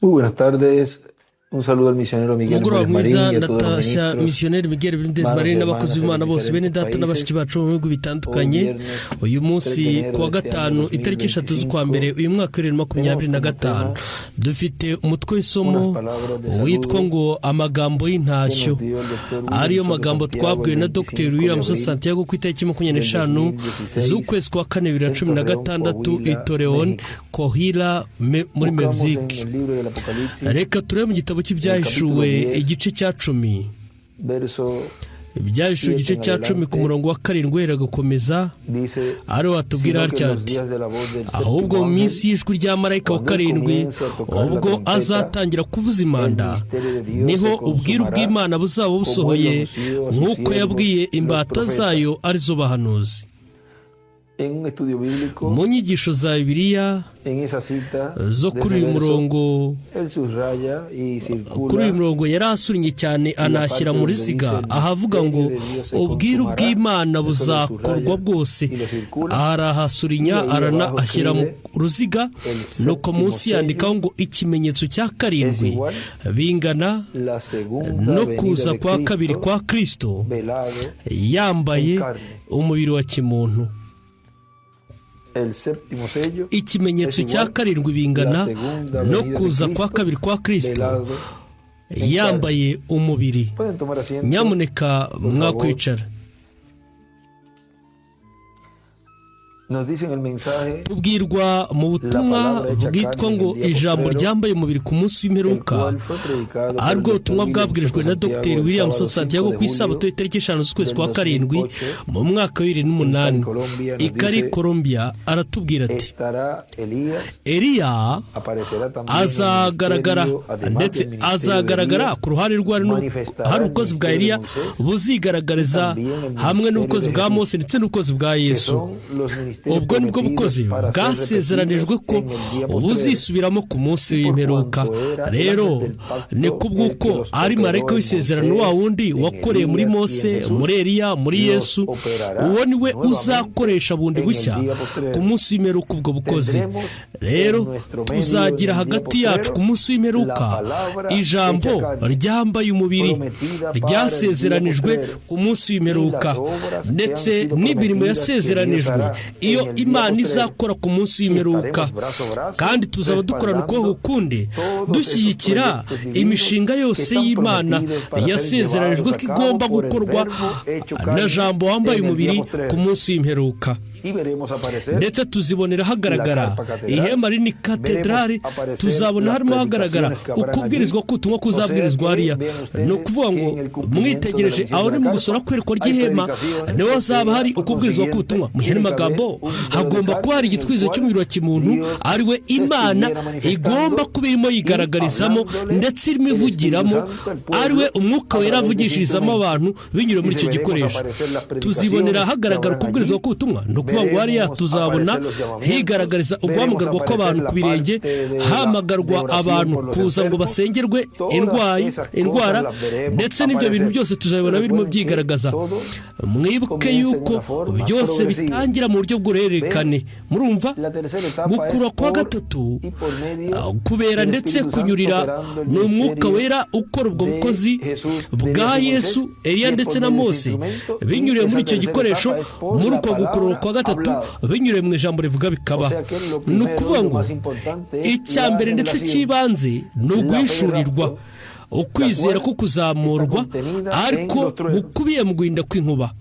Muy buenas tardes. Un saludo al misionero Miguel Umugoroba Bermúdez mwiza. Marín y a todos los Ndatashya ministros, misiyoneri Miguel Bermúdez hermanos Marín y n'abakozi hermanas b'Imana en bose, bene diferentes data na bashiki países. bacu mu bihugu Hoy bitandukanye. viernes Uyu 3 de munsi enero ku wa de este año gatanu, itariki 3 z'ukwa mbere, 2025, uyu mwaka wa bibiri na makumyabiri tenemos na como gatanu, tema dufite umutwe w'isomo unas palabras de witwa saludo ngo amagambo que y'intashyo, nos dio el doctor William ariyo Soto magambo Santiago el twabwiwe na Dr 25 de William Soto abril Santiago ku itariki makumyabiri del n'eshanu 2016 z'ukwezi kwa kane bibiri na en cumi na Torreón, gatandatu i Coahuila, Torreón, México. Coahuila, muri Buscamos en Mexique. el libro del Apocalipsis, Reka turebe mu gitabo en el capítulo cy'Ibyahishuwe, 10, igice cya 10. verso Ibyahishuwe 7 igice en cya 10 ku adelante, murongo wa 7 uhera agakomeza, dice, ariho watubwira sino que atya en los ati: días de la voz del "Ahubwo séptimo mu ángel, minsi y'ijwi rya marayika wa cuando él karindwi, comience a tocar la ubwo trompeta, azatangira kuvuza el impanda, misterio de Dios niho se ubwiru consumará, bw'Imana buzaba como él lo busohoye, anunció a sus nk'uko siervos, yabwiye los imbata profetas." zayo, arizo bahanuzi." En un estudio bíblico, Mu nyigisho za Bibiliya en esa cita zo de kuri ese uyu verso, murongo, él subraya y kuri uyu circula murongo yari asunnye cyane, la anashyira parte mu donde ruziga dice el ahavuga ngo misterio de Dios se "Ubwiru consumará, bw'Imana eso lo buzakorwa subraya bwose." y lo circula, y Arahasurinya, ahí arana abajo ashyira mu escribe ruziga, el nuko séptimo munsi sello yandikaho ngo ikimenyetso cya es karindwi igual bingana la segunda no venida kuza de kwa kabiri Cristo kwa Kristo velado yambaye en carne. umubiri wa kimuntu. El séptimo sello Ikimenyetso es cya igual karindwi bingana la segunda no venida de kuza kwa Cristo kabiri kwa Kristo velado en carne. yambaye umubiri. Pueden tomar asiento, Nyamuneka por favor. mwakwicara. Nos dicen el mensaje, Tubwirwa mu la butumwa palabra hecha bwitwa carne en ngo el día ijambo postrero, ryambaye umubiri ku munsi el w'imperuka, cual fue predicado por el aribwo doctor butumwa William bwabwirijwe Soto na Santiago Dr el William sábado Soto 5 Santiago de ku isabato julio itariki 5 z'ukwezi del kwa karindwi 2008 mu mwaka wa bibiri en Cali, n'umunani Colombia. i Nos Cali, dice, Colombia. Aratubwira ati: estará Elías, "Eliya aparecerá también el azagaragara, ministerio, además ndetse del ministerio de azagaragara Elías, ku ruhande rwa manifestará hari el ubukozi bwa ministerio de Eliya Moisés y buzigaragariza también el hamwe ministerio n'ubukozi de bwa Jesús, Mose ndetse n'ubukozi bwa que Yesu. son los ministerios Ubwo nibwo prometidos bukozi para ser bwasezeranijwe repetidos ko en el día postrero. buzisubiramo ku munsi Y por w'imperuka. cuanto era el Rero ángel del ni pacto el que kubw'uko los ari marayika operó en w'isezerano wa Moisés, wundi en wakoreye muri Elías y en Mose, Jesús, muri Eliya, muri los Yesu, operará uwo ni we nuevamente uzakoresha bundi en el bushya día ku postrero. munsi w'imperuka ubwo bukozi. Tendremos en Rero nuestro medio en tuzagira el día hagati yacu ku postrero munsi la w'imperuka palabra hecha ijambo carne, ryambaye umubiri prometida para el día ryasezeranijwe postrero, ku munsi y las w'imperuka, obras que han ndetse sido n'imirimo prometidas que Dios yasezeranijwe hará iyo en el día Imana postrero. izakora ku munsi Y w'imperuka. estaremos brazo a brazo Kandi tuzaba dukorana ukuboko respaldando kundi, todos esos dushyigikira proyectos divinos imishinga que yose están y'Imana prometidos para ser yasezeranijwe llevados ko a cabo igomba por el gukorwa Verbo hecho na carne Jambo wambaye en el día umubiri ku postrero. munsi w'imperuka. Y veremos aparecer Ndetse tuzibonera la hagaragara carpa catedral, ihema rinini veremos katedrali, aparecer tuzabona las harimo hagaragara predicaciones que habrán allí. ukubwirizwa k'ubutumwa O sea kuzabwirizwa que hariya. vean Ni ustedes ukuvuga que ngo en el cumplimiento de la mwitegereje visión aho de ni la mu gusora carpa kwerekwa hay ry'ihema, predicaciones, niho hazaba sea hari por ukubwirizwa consiguiente k'ubutumwa. Mu yandi tiene que haber magambo, un velo de hagomba kuba carne hari en el igitwizo cual cy'umubiri wa kimuntu, Dios ari we se Imana estuviera igomba manifestando kuba irimo y yigaragarizamo hablándole ndetse irimo el Espíritu ivugiramo, Santo al ari we pueblo Umwuka a Wera través de ese avugishirizamo instrumento. abantu binyuriye muri Dice, icyo veremos gikoresho. aparecer las Tuzibonera predicaciones que hagaragara habrán ukubwirizwa allí, k'ubutumwa. Ni ukuvuga ngo hariya veremos tuzabona aparecer los llamamientos, higaragariza veremos uguhamagarwa aparecer kw'abantu la ku birenge, parte de la de hamagarwa oración abantu por los kuza ngo enfermos, basengerwe todas indwayi esas cosas indwara, las veremos ndetse n'ibyo bintu aparecer. byose Pero tuzabibona birimo recuerden que byigaragaza. todo Mwibuke comienza en yuko una forma byose progresiva. bitangira mu buryo Vean, bw'uruhererekane. Murumva la tercera etapa gukura es kwa por gatatu y por medio kubera del ndetse Espíritu Santo kunyurira operando el ni Umwuka ministerio Wera ukora ubwo de bukozi Jesús, de bwa Elías y Yesu, Moisés, Eliya y es ndetse por na medio de ese Mose instrumento, y binyuriye muri esa icyo tercera gikoresho, etapa es por muri la uko gukurura palabra kwa gatatu hablada. binyuriye mu ijambo rivuga O bikaba. sea que lo Ni primero ukuvuga y lo ngo más importante es icya la mbere ndetse revelación, cy'ibanze ni la fe de uguhishurirwa, rapto, la ukwizera cual ko está kuzamurwa, contenida en ariko los truenos. gukubiye mu guhinda kw'inkuba.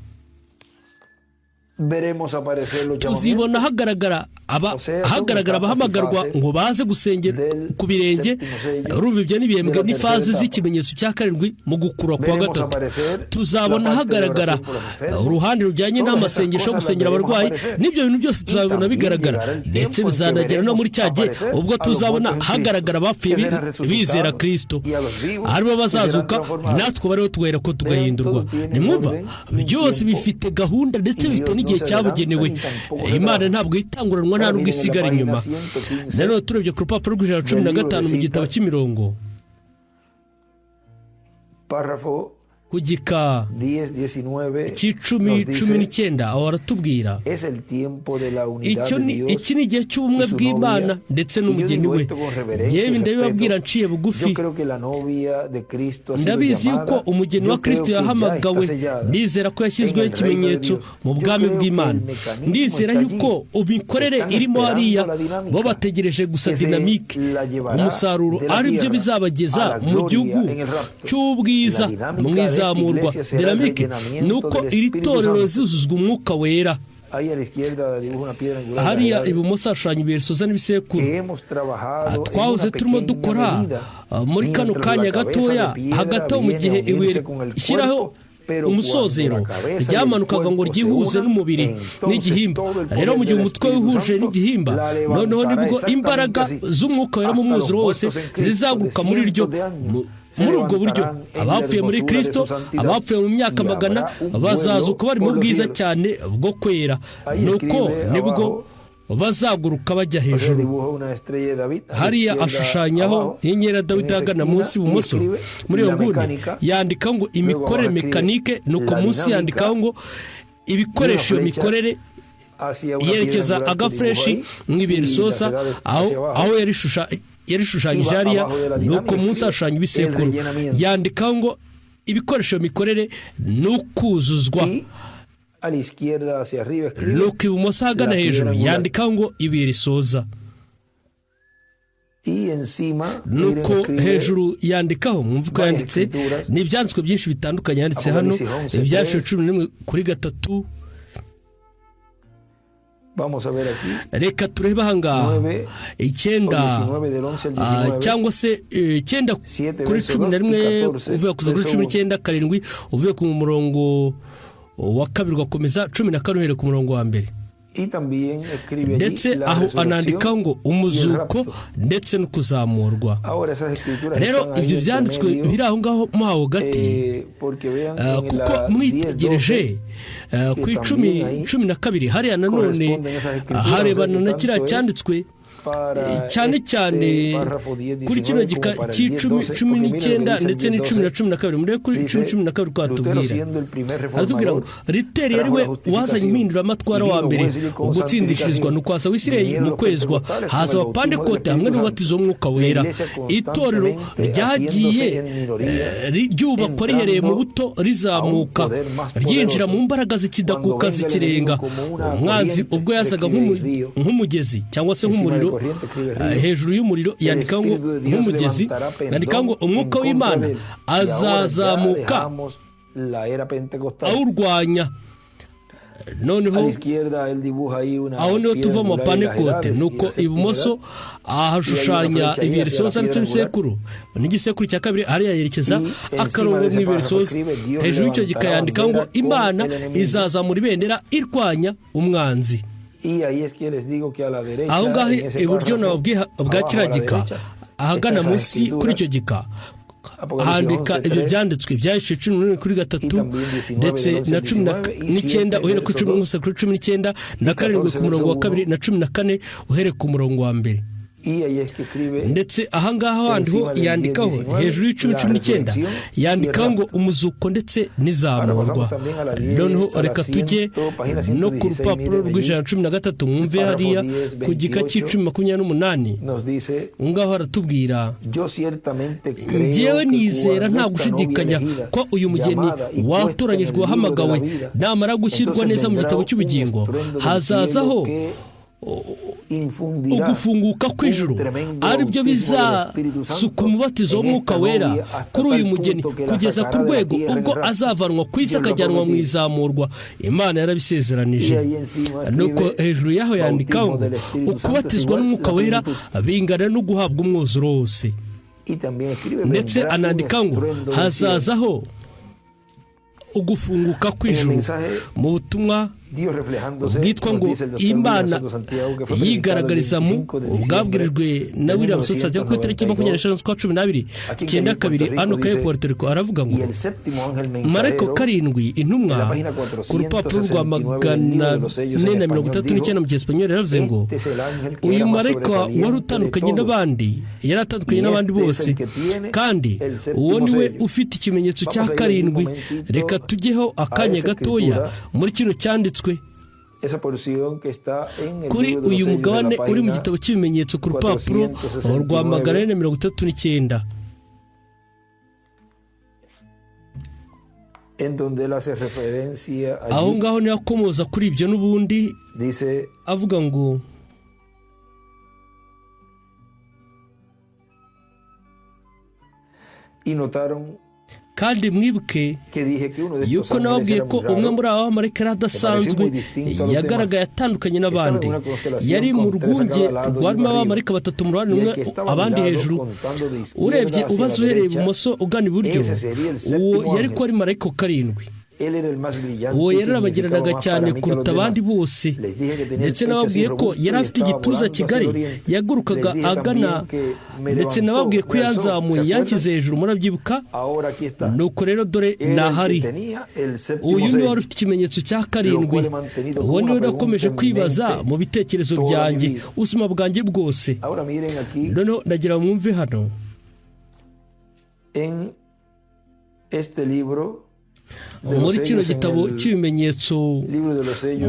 Veremos aparecer los Tuzibona llamamientos, hagaragara aba o sea, son hagaragara etapas y abahamagarwa fases ngo baze gusengera del ku birenge. séptimo sello, Urumva ibyo de n'ibihembwe la tercera n'ifazi etapa. z'ikimenyetso cya karindwi mu gukura kwa Veremos gatatu. aparecer la Tuzabona parte de hagaragara oración por los enfermos. uruhande rujyanye Todas esas n'amasengesho yo cosas las gusengera veremos abarwayi, aparecer. n'ibyo bintu byose Y tuzabibona también bigaragara, llegará el ndetse tiempo en que bizanagera no muri veremos cya gihe aparecer ubwo a los tuzabona muertos en Cristo, hagaragara abapfuye que serán bizera resucitados, Kristo, y a los vivos aribo que serán bazazuka, transformados. natwe bariho tugahera ko Vean, tugahindurwa. todo tiene un Nimwumva orden y un byose tiempo, bifite gahunda ndetse y bifite Dios no n'igihe se adelanta cyabugenewe. ni tampoco se Imana atrasa. ntabwo itanguranwa, nta Ahora nubwo miren en la isigara página inyuma. 115 Nanone turebye ku rupapuro rw'ijana cumi del na libro de gatanu mu gitabo citas, cy'imirongo, párrafo ku Ku gika 10, 19 cy'icumi nos dice, 19, aho baratubwira es el tiempo de la unidad icyo de ni Dios iki ni igihe cy'ubumwe y su bw'Imana novia. ndetse Y yo n'umugeni digo we. esto con reverencia Yewe y ndabibabwira respeto. nciye bugufi. Yo creo que la novia de Cristo ha sido Ndabizi yuko llamada. umugeni Yo wa creo Kristo que ya yahamagawe. está sellada Ndizera ko yashyizweho en el reino de ikimenyetso Dios. mu Yo bwami creo que bw'Imana. el mecanismo Ndizera está yuko allí. imikorere Están irimo esperando hariya, la dinámica bo bategereje gusa que se dinamike, la llevará umusaruro de la ari byo tierra bizabageza a la mu gloria gihugu en el rapto. cy'ubwiza La dinámica mu de esta izamurwa. iglesia será el Dinamike rellenamiento ni uko del iri Espíritu torero Santo. rizuzuzwa umwuka wera. Ahí a la izquierda dibuja una piedra angular de Hariya las edades ibumoso hashushanya ibuye risoza n'ibisekuru. que hemos trabajado en Twahoze una turimo pequeña dukora medida, muri kano mientras kanya la cabeza gatoya de piedra hagati aho mu viene gihe a ibuye unirse con el rishyiraho cuerpo, pero umusozero cuando la cabeza y el ryamanukaga ngo cuerpo se ryihuze unan, n'umubiri entonces n'igihimba. todo el Rero poder mu gihe del umutwe Espíritu wihuje Santo n'igihimba, la noneho levantará nibwo imbaraga exactamente así. z'umwuka wera mu Hasta los mwuzuro wose muertos en Cristo de zizaguruka muri ryo. cientos de años se Muri ubwo buryo levantarán en la abapfuye muri hermosura de Kristo, su santidad abapfuye mu myaka y magana, habrá un bazazuka vuelo bari mu por los bwiza cielos. cyane bwo kwera. Ahí Nuko escribe nibwo abajo, bazaguruka bajya o sea, hejuru. dibuja una estrella de David a la Hariya izquierda ashushanyaho abajo, inyenyeri ya en Dawidi esa ahagana esquina, munsi y ibumoso escribe muri iyo la nguni mecánica, yandikaho ngo luego imikorere abajo escribe mekanike, nuko la munsi dinámica yandikaho ngo y una ibikoresho iyo flecha mikorere, hacia una piedra yerekeza angular que dibujó agafureshi ahí mu ibuye y las risoza edades aho hacia abajo. aho yarishushanyije Y va hariya, abajo de la nuko dinámica munsi escribe hashushanya el ibisekuru, rellenamiento. yandikaho ngo ibikoresho mikorere n'ukuzuzwa. Y a la izquierda hacia arriba escribe Nuko ibumoso ahagana la piedra hejuru angular. yandikaho ngo ibuye risoza. Y encima, miren, Nuko escribe hejuru yandikaho, mwumva uko varias yanditse, escrituras. ni ibyanditswe byinshi bitandukanye yanditse hano. Apocalipsis 11, Ibyanditswe 3. 11:3. Vamos a ver aquí. Reka turebe ahangaha 9 9 o 19 del 11 al 19. cyangwa se 9 7 kuri verso cumi na 2 rimwe y 14 uvuye kuza kuri verso cumi 1. n'icyenda karindwi uvuye ku murongo wa kabiri ugakomeza 14 uhereye ku murongo wa mbere. Y también escribe allí Ndetse la aho resurrección anandikaho ngo y el umuzuko rapto. ndetse no kuzamurwa. Ahora esas escrituras Rero están ahí ibyo entre byanditswe medio, biri aho ngaho mo aho hagati, porque vean en kuko la 10, mwitegereje 12 ku que icumi también ahí 12 hariya nanone corresponden esas escrituras, o sea harebana que na kiriya tanto es cyanditswe para cyane este cyane párrafo 10, kuri kino 19 gika como para el 10, cy'icumi 12, cumi porque miren lo que n'icyenda dice el ndetse 10, n'icumi na 12. 12. Murebe kuri icumi Dice 12 ko Lutero hatubwira, siendo el primer aratubwira ngo reformador Riteri yari trajo we la wazanye justificación impinduramatwara y wa vino mbere, Wesley con ugutsindishirizwa, santificación. nuko haza Wisireye Vinieron mu los kwezwa, pentecostales con haza el bautismo del abapantekote hamwe Espíritu Santo. n'umubatizo w'umwuka La wera. iglesia Itorero constantemente ryagiye haciéndose en minoría, ryubakwa rihereye mu entrando buto, a un rizamuka poder más ryinjira mu poderoso. mbaraga Cuando z'ikidakuka venga el z'ikirenga. enemigo como una Umwanzi corriente, ubwo yazaga escribe río. nk'umugezi cyangwa se Encima de nk'umuriro, corriente escribe río. hejuru y'umuriro El yandikaho ngo Espíritu de Dios nk'umugezi, levantará yandikaho ngo pendón en umwuka contra w'Imana de él. Y ahora ya azazamuka dejamos la era pentecostal. awurwanya. A Noneho la izquierda él dibuja ahí una aho niho piedra tuva mu angular y las mapantekote. edades y Nuko la séptima ibumoso edad. ahashushanya Y hay una flecha ahí ibuye hacia la risoza ndetse piedra angular. n'ibisekuru n'igisekuru cya kabiri, hariya yerekeza Y encima akarongo de mu ese ibuye párrafo risoza. escribe Dios Hejuru y'icyo gika levantará yandikaho ngo bandera con Imana el enemigo. izazamura ibendera irwanya umwanzi. Y ahí es que les digo que a la derecha, Aho ngaho en ese iburyo párrafo, nababwiye bwa abajo a kiriya la gika derecha, ahagana están esas munsi kuri escrituras, icyo gika Apocalipsis handika 11, ibyo 3 byanditswe byahishwe 11 kuri y 3 también 19 ndetse del 11 na al cumi 19 y n'icyenda 7 uhereye kuri verso cumi 2 gusa kuri 19 na y 7 14 ku murongo verso wa kabiri 1. na 14 uhereye ku murongo wa mbere. Y ahí es que escribe Ndetse ahangaha handi ho encima del 10, yandikaho 19 hejuru y'icumi la 19 resurrección y el yandikaho ngo rapto. umuzuko ndetse Ahora n'izamurwa. pasamos también a la 10, Noneho a la reka tujye 100, página no ku 116, rupapuro miren allí, rw'ijana na 13 el mwumve párrafo hariya 10, ku gika 28 cy'icumi 28. nos dice: Ngaho haratubwira Yo ciertamente creo njyewe que nizera cuando nta esta novia gushidikanya elegida, ko uyu mugeni llamada y puesta en watoranyijwe el libro de la wahamagawe vida, namara gushyirwa entonces neza mu vendrá gitabo un cy'ubugingo, estruendo del cielo hazazaho que infundirá ugufunguka un kw'ijuru, tremendo aribyo bautismo del Espíritu bizasuka Santo umubatizo en w'umwuka esta wera novia hasta kuri uyu tal mugeni punto que la kugeza ku sacará de la rwego tierra en ubwo el rapto. azavanwa ku isi Dios lo ha akajyanwa mu prometido. izamurwa. Imana Y yarabisezeranije. ahí encima Nuko escribe hejuru y'aho yandikaho bautismo ngo del Espíritu Santo es ukubatizwa igual n'umwuka la wera plenitud. bingana no guhabwa umwuzuro wose. Y también escribe Ndetse vendrá un anandika ngo estruendo del cielo. hazazaho ugufunguka En el kw'ijuru. mensaje Mu butumwa Bwitwa ngo Imana yigaragariza mu bwabwirijwe na William Santiago ku itariki 25 z'ukwa 12 92 hano kaye Puerto Rico. Aravuga ngo Marayika karindwi intumwa, ku rupapuro rwa 439 mu cyesipanyoli, yaravuze ngo uyu marayika wari utandukanye n'abandi, yari atandukanye n'abandi bose, kandi uwo ni we ufite ikimenyetso cya karindwi. Reka tujyeho akanya gatoya muri kino cyanditswe kuri uyu mugabane uri mu gitabo cy'ibimenyetso ku rupapuro rwa 439. Aho ngaho niho akomoza kuri ibyo n'ubundi, avuga ngo kandi mwibuke yuko nababwiye ko umwe muri aba bamarayika yari adasanzwe, yagaragaye atandukanye n'abandi. Yari mu rwunge rwarimo abamarayika batatu mu ruhande rumwe, abandi hejuru. Urebye ubaze uhereye ibumoso ugana iburyo, uwo yari ko ari marayika karindwi. Uwo yarabagiranaga cyane kuruta abandi bose, ndetse nababwiye ko yari afite igituza kigari, yagurukaga agana, ndetse nababwiye ko yanzamuye, yanshyize hejuru, murabyibuka. Nuko rero dore nahari, uyu niwe wari ufite ikimenyetso cya karindwi. Uwo niwe nakomeje kwibaza mu bitekerezo byanjye ubuzima bwanjye bwose. Noneho ndagira mwumve hano muri kino gitabo cy'ibimenyetso,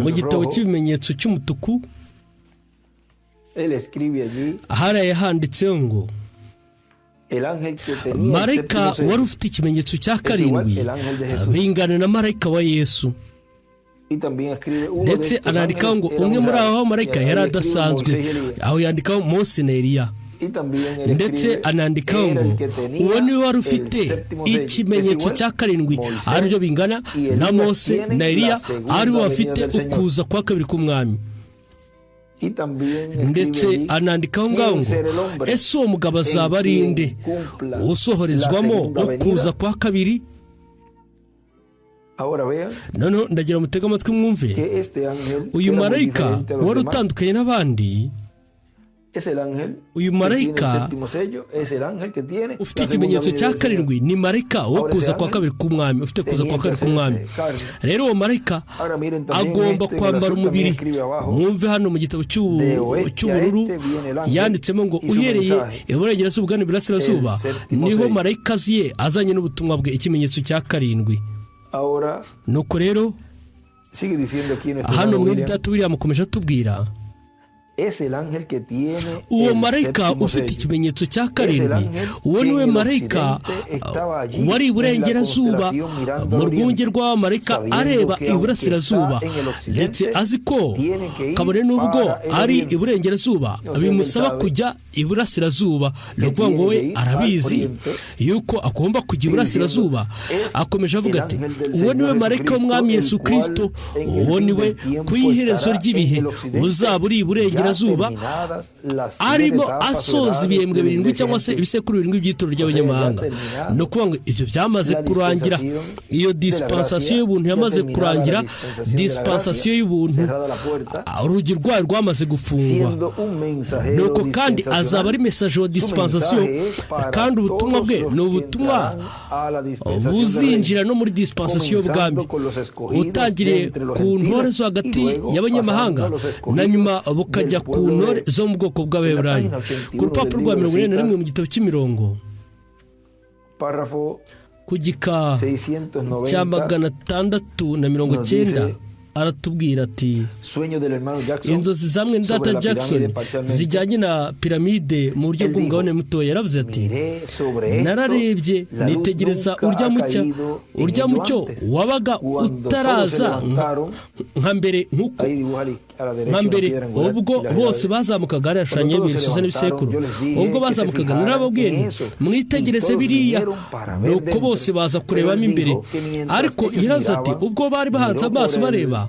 mu gitabo cy'ibimenyetso cy'umutuku, haraye handitseho ngo marayika wari ufite ikimenyetso cya karindwi bingana na marayika wa Yesu. Ndetse anandikaho ngo umwe muri abo bamarayika yari adasanzwe, aho yandikaho Mose na Eliya. Ndetse anandikaho ngo uwo niwe wari ufite ikimenyetso cya karindwi, aribyo bingana na Mose na Eliya, aribo bafite ukuza kwa kabiri k'umwami. Ndetse anandikaho ngaho ngo ese uwo mugabo azaba ari nde usohorezwamo ukuza kwa kabiri? Noneho ndagira mutege amatwi mwumve, uyu marayika wari utandukanye n'abandi, uyu marayika ufite ikimenyetso cya karindwi ni marayika wo kuza kwa kabiri k'umwami, ufite kuza kwa kabiri k'umwami. Rero uwo marayika agomba kwambara umubiri. Mwumve hano mu gitabo cy'ubururu yanditsemo ngo uhereye iburengerazuba ugana iburasirazuba niho marayika aziye azanye n'ubutumwa bwe, ikimenyetso cya karindwi. Nuko rero hano mwene data William akomeje atubwira uwo marayika ufite ikimenyetso cya karindwi, uwo niwe marayika wari iburengerazuba mu rwunge rw'abamarayika areba iburasirazuba, ndetse azi ko kabone n'ubwo ari iburengerazuba bimusaba kujya iburasirazuba. Ni ukuvuga ngo we arabizi yuko agomba kujya iburasirazuba. Akomeje avuga ati uwo niwe marayika w'umwami Yesu Kirisito, uwo niwe ku iherezo ry'ibihe uzaba uri iburengerazuba arimo asoza ibihembwe birindwi cyangwa se ibisekuru birindwi by'itorero ry'abanyamahanga. Ni ukuvuga ngo ibyo byamaze kurangira, iyo disipansasiyo y'ubuntu yamaze kurangira, disipansasiyo y'ubuntu urugi rwayo rwamaze gufungwa. Nuko kandi azaba ari mesaje wa disipansasiyo, kandi ubutumwa bwe ni ubutumwa buzinjira no muri disipansasiyo y'ubwami, utangiriye ku ntore zo hagati y'abanyamahanga na nyuma bukajya ku ntore zo mu bwoko bw'Abaheburayo. Ku rupapuro rwa 41 mu gitabo cy'imirongo, ku gika cya 690, aratubwira ati inzozi za mwene data Jackson zijyanye na piramide mu buryo bw'umugabane mutoya. Yaravuze ati nararebye nitegereza urya mucyo wabaga utaraza nka mbere, nk'uko nka mbere ubwo bose bazamukaga, yarashushanya imisozi n'ibisekuru, ubwo bazamukaga narababwiye nti mwitegereze biriya, nuko bose baza kurebamo imbere. Ariko yaravuze ati ubwo bari bahanze amaso bareba,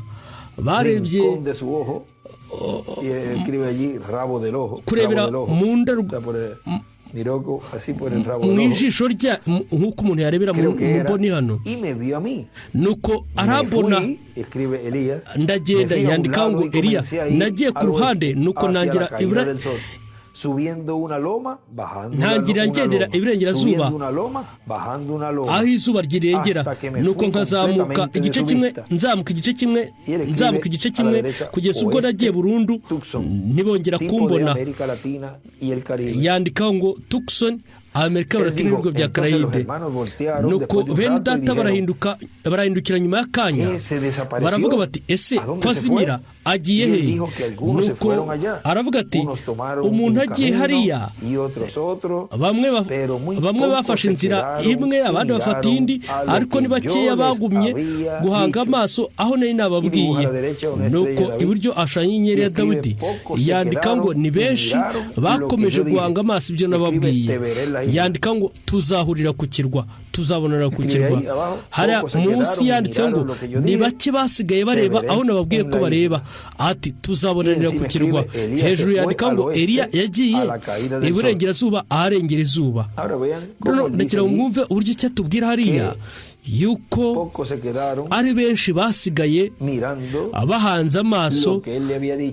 barebye kurebera mu mu ijisho rya, nk'uko umuntu yarebera mu mboni hano. Nuko arambona, ndagenda. Yandika ngo Eliya, nagiye ku ruhande, nuko ntangira ntangira ngendera iburengerazuba aho izuba rirengera, nuko nkazamuka igice kimwe, nzamuka igice kimwe, nzamuka igice kimwe, kugeza ubwo nagiye burundu, ntibongera kumbona. Yandikaho ngo Tucson, Amerika Latina n'ibihugu bya Karayibe. Nuko bene data barahinduka, barahindukira nyuma y'akanya, baravuga bati: "Ese ko azimira, agiye he?" Nuko aravuga ati: "Umuntu agiye hariya." Bamwe bafashe inzira imwe, abandi bafata iyindi, ariko ni bakeya bagumye guhanga amaso aho nari nababwiye. Nuko iburyo ashushanya inyenyeri ya Dawidi. Yandika ngo ni benshi bakomeje guhanga amaso ibyo nababwiye. Yandika ngo tuzahurira ku kirwa, tuzabonera ku kirwa. Hariya munsi yanditseho ngo ni bake basigaye bareba aho nababwiye ko bareba. Ati: "Tuzabonanira ku kirwa." Hejuru yandika ngo Eliya yagiye iburengerazuba aharengera izuba. Ndagira ngo mwumve uburyo icyo atubwira hariya yuko ari benshi basigaye bahanze amaso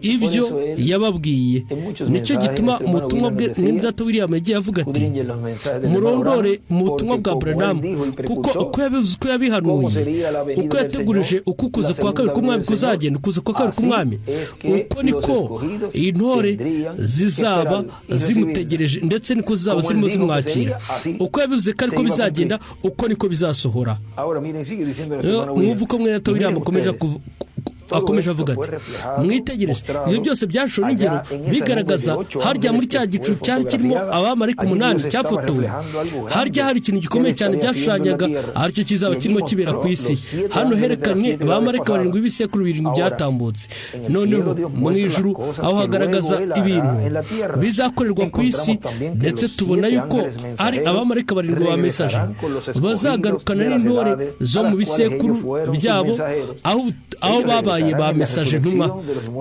ibyo yababwiye. Nicyo gituma mu butumwa bwe mwene data William yagiye avuga ati: "Murondore mu butumwa bwa Branham, kuko uko yabivuze, uko yabihanuye, uko yategurije uko ukuza kwa kabiri k'umwami kuzagenda, ukuza kwa kabiri k'umwami, uko niko intore zizaba zimutegereje, ndetse niko zizaba zirimo zimwakira. Uko yabivuze ko ariko bizagenda, uko niko bizasohora." Mwumva uko mwene data William akomeje avuga ati: "Mwitegereze, ibyo byose byashowe n'ingero bigaragaza harya muri cya gicu cyari kirimo abamarayika umunani cyafotowe. Harya hari ikintu gikomeye cyane byashushanyaga, aricyo kizaba kirimo kibera ku isi. Hano herekanwe abamarayika barindwi b'ibisekuru birindwi byatambutse. Noneho mu ijuru aho hagaragaza ibintu bizakorerwa ku isi, ndetse tubona yuko ari abamarayika barindwi ba message bazagarukana n'intore zo mu bisekuru byabo aho babaye ba message ntumwa.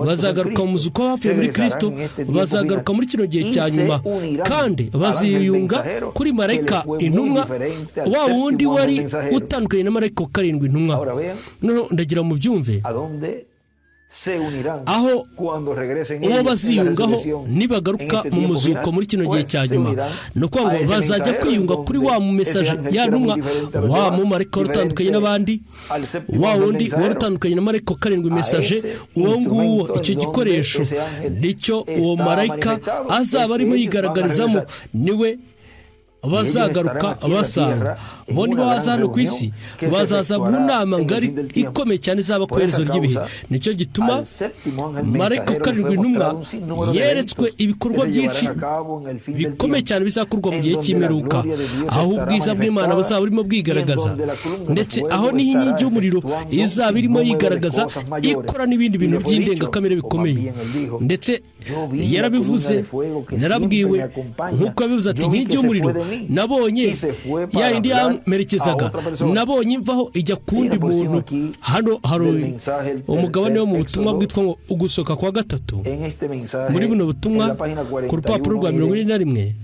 Bazagaruka mu muzuko w'abapfuye muri Kirisito, bazagaruka muri kino gihe cya nyuma, kandi baziyunga kuri marayika intumwa, wa wundi wari utandukanye na marayika wa karindwi intumwa." Noneho ndagira mu byumve aho uwo baziyungaho nibagaruka mu muzuko muri kino gihe cya nyuma. Ni ukuvuga ngo bazajya kwiyunga kuri wa mu message, ya ntumwa, wa mumarayika wari utandukanye n'abandi, wa wundi wari utandukanye na marayika wa karindwi message. Uwo nguwo, icyo gikoresho nicyo uwo marayika azaba arimo yigaragarizamo, niwe bazagaruka basanga. Bo niba baza hano ku isi, bazaza mu nama ngari ikomeye cyane izaba ku iherezo ry'ibihe. Nicyo gituma marayika karindwi intumwa yeretswe ibikorwa byinshi bikomeye cyane bizakorwa mu gihe cy'imperuka, aho ubwiza bw'Imana buzaba burimo bwigaragaza, ndetse aho niho inkingi y'umuriro izaba irimo yigaragaza, ikora n'ibindi bintu by'indengakamere bikomeye. Ndetse yarabivuze, narabwiwe nk'uko yabivuze ati: "Inkingi y'umuriro nabonye, ya yindi yamperekezaga, nabonye imvaho ijya ku wundi muntu." Hano hari umugabane wo mu butumwa bwitwa ngo Ugusohoka kwa gatatu. Muri buno butumwa, ku rupapuro rwa 41,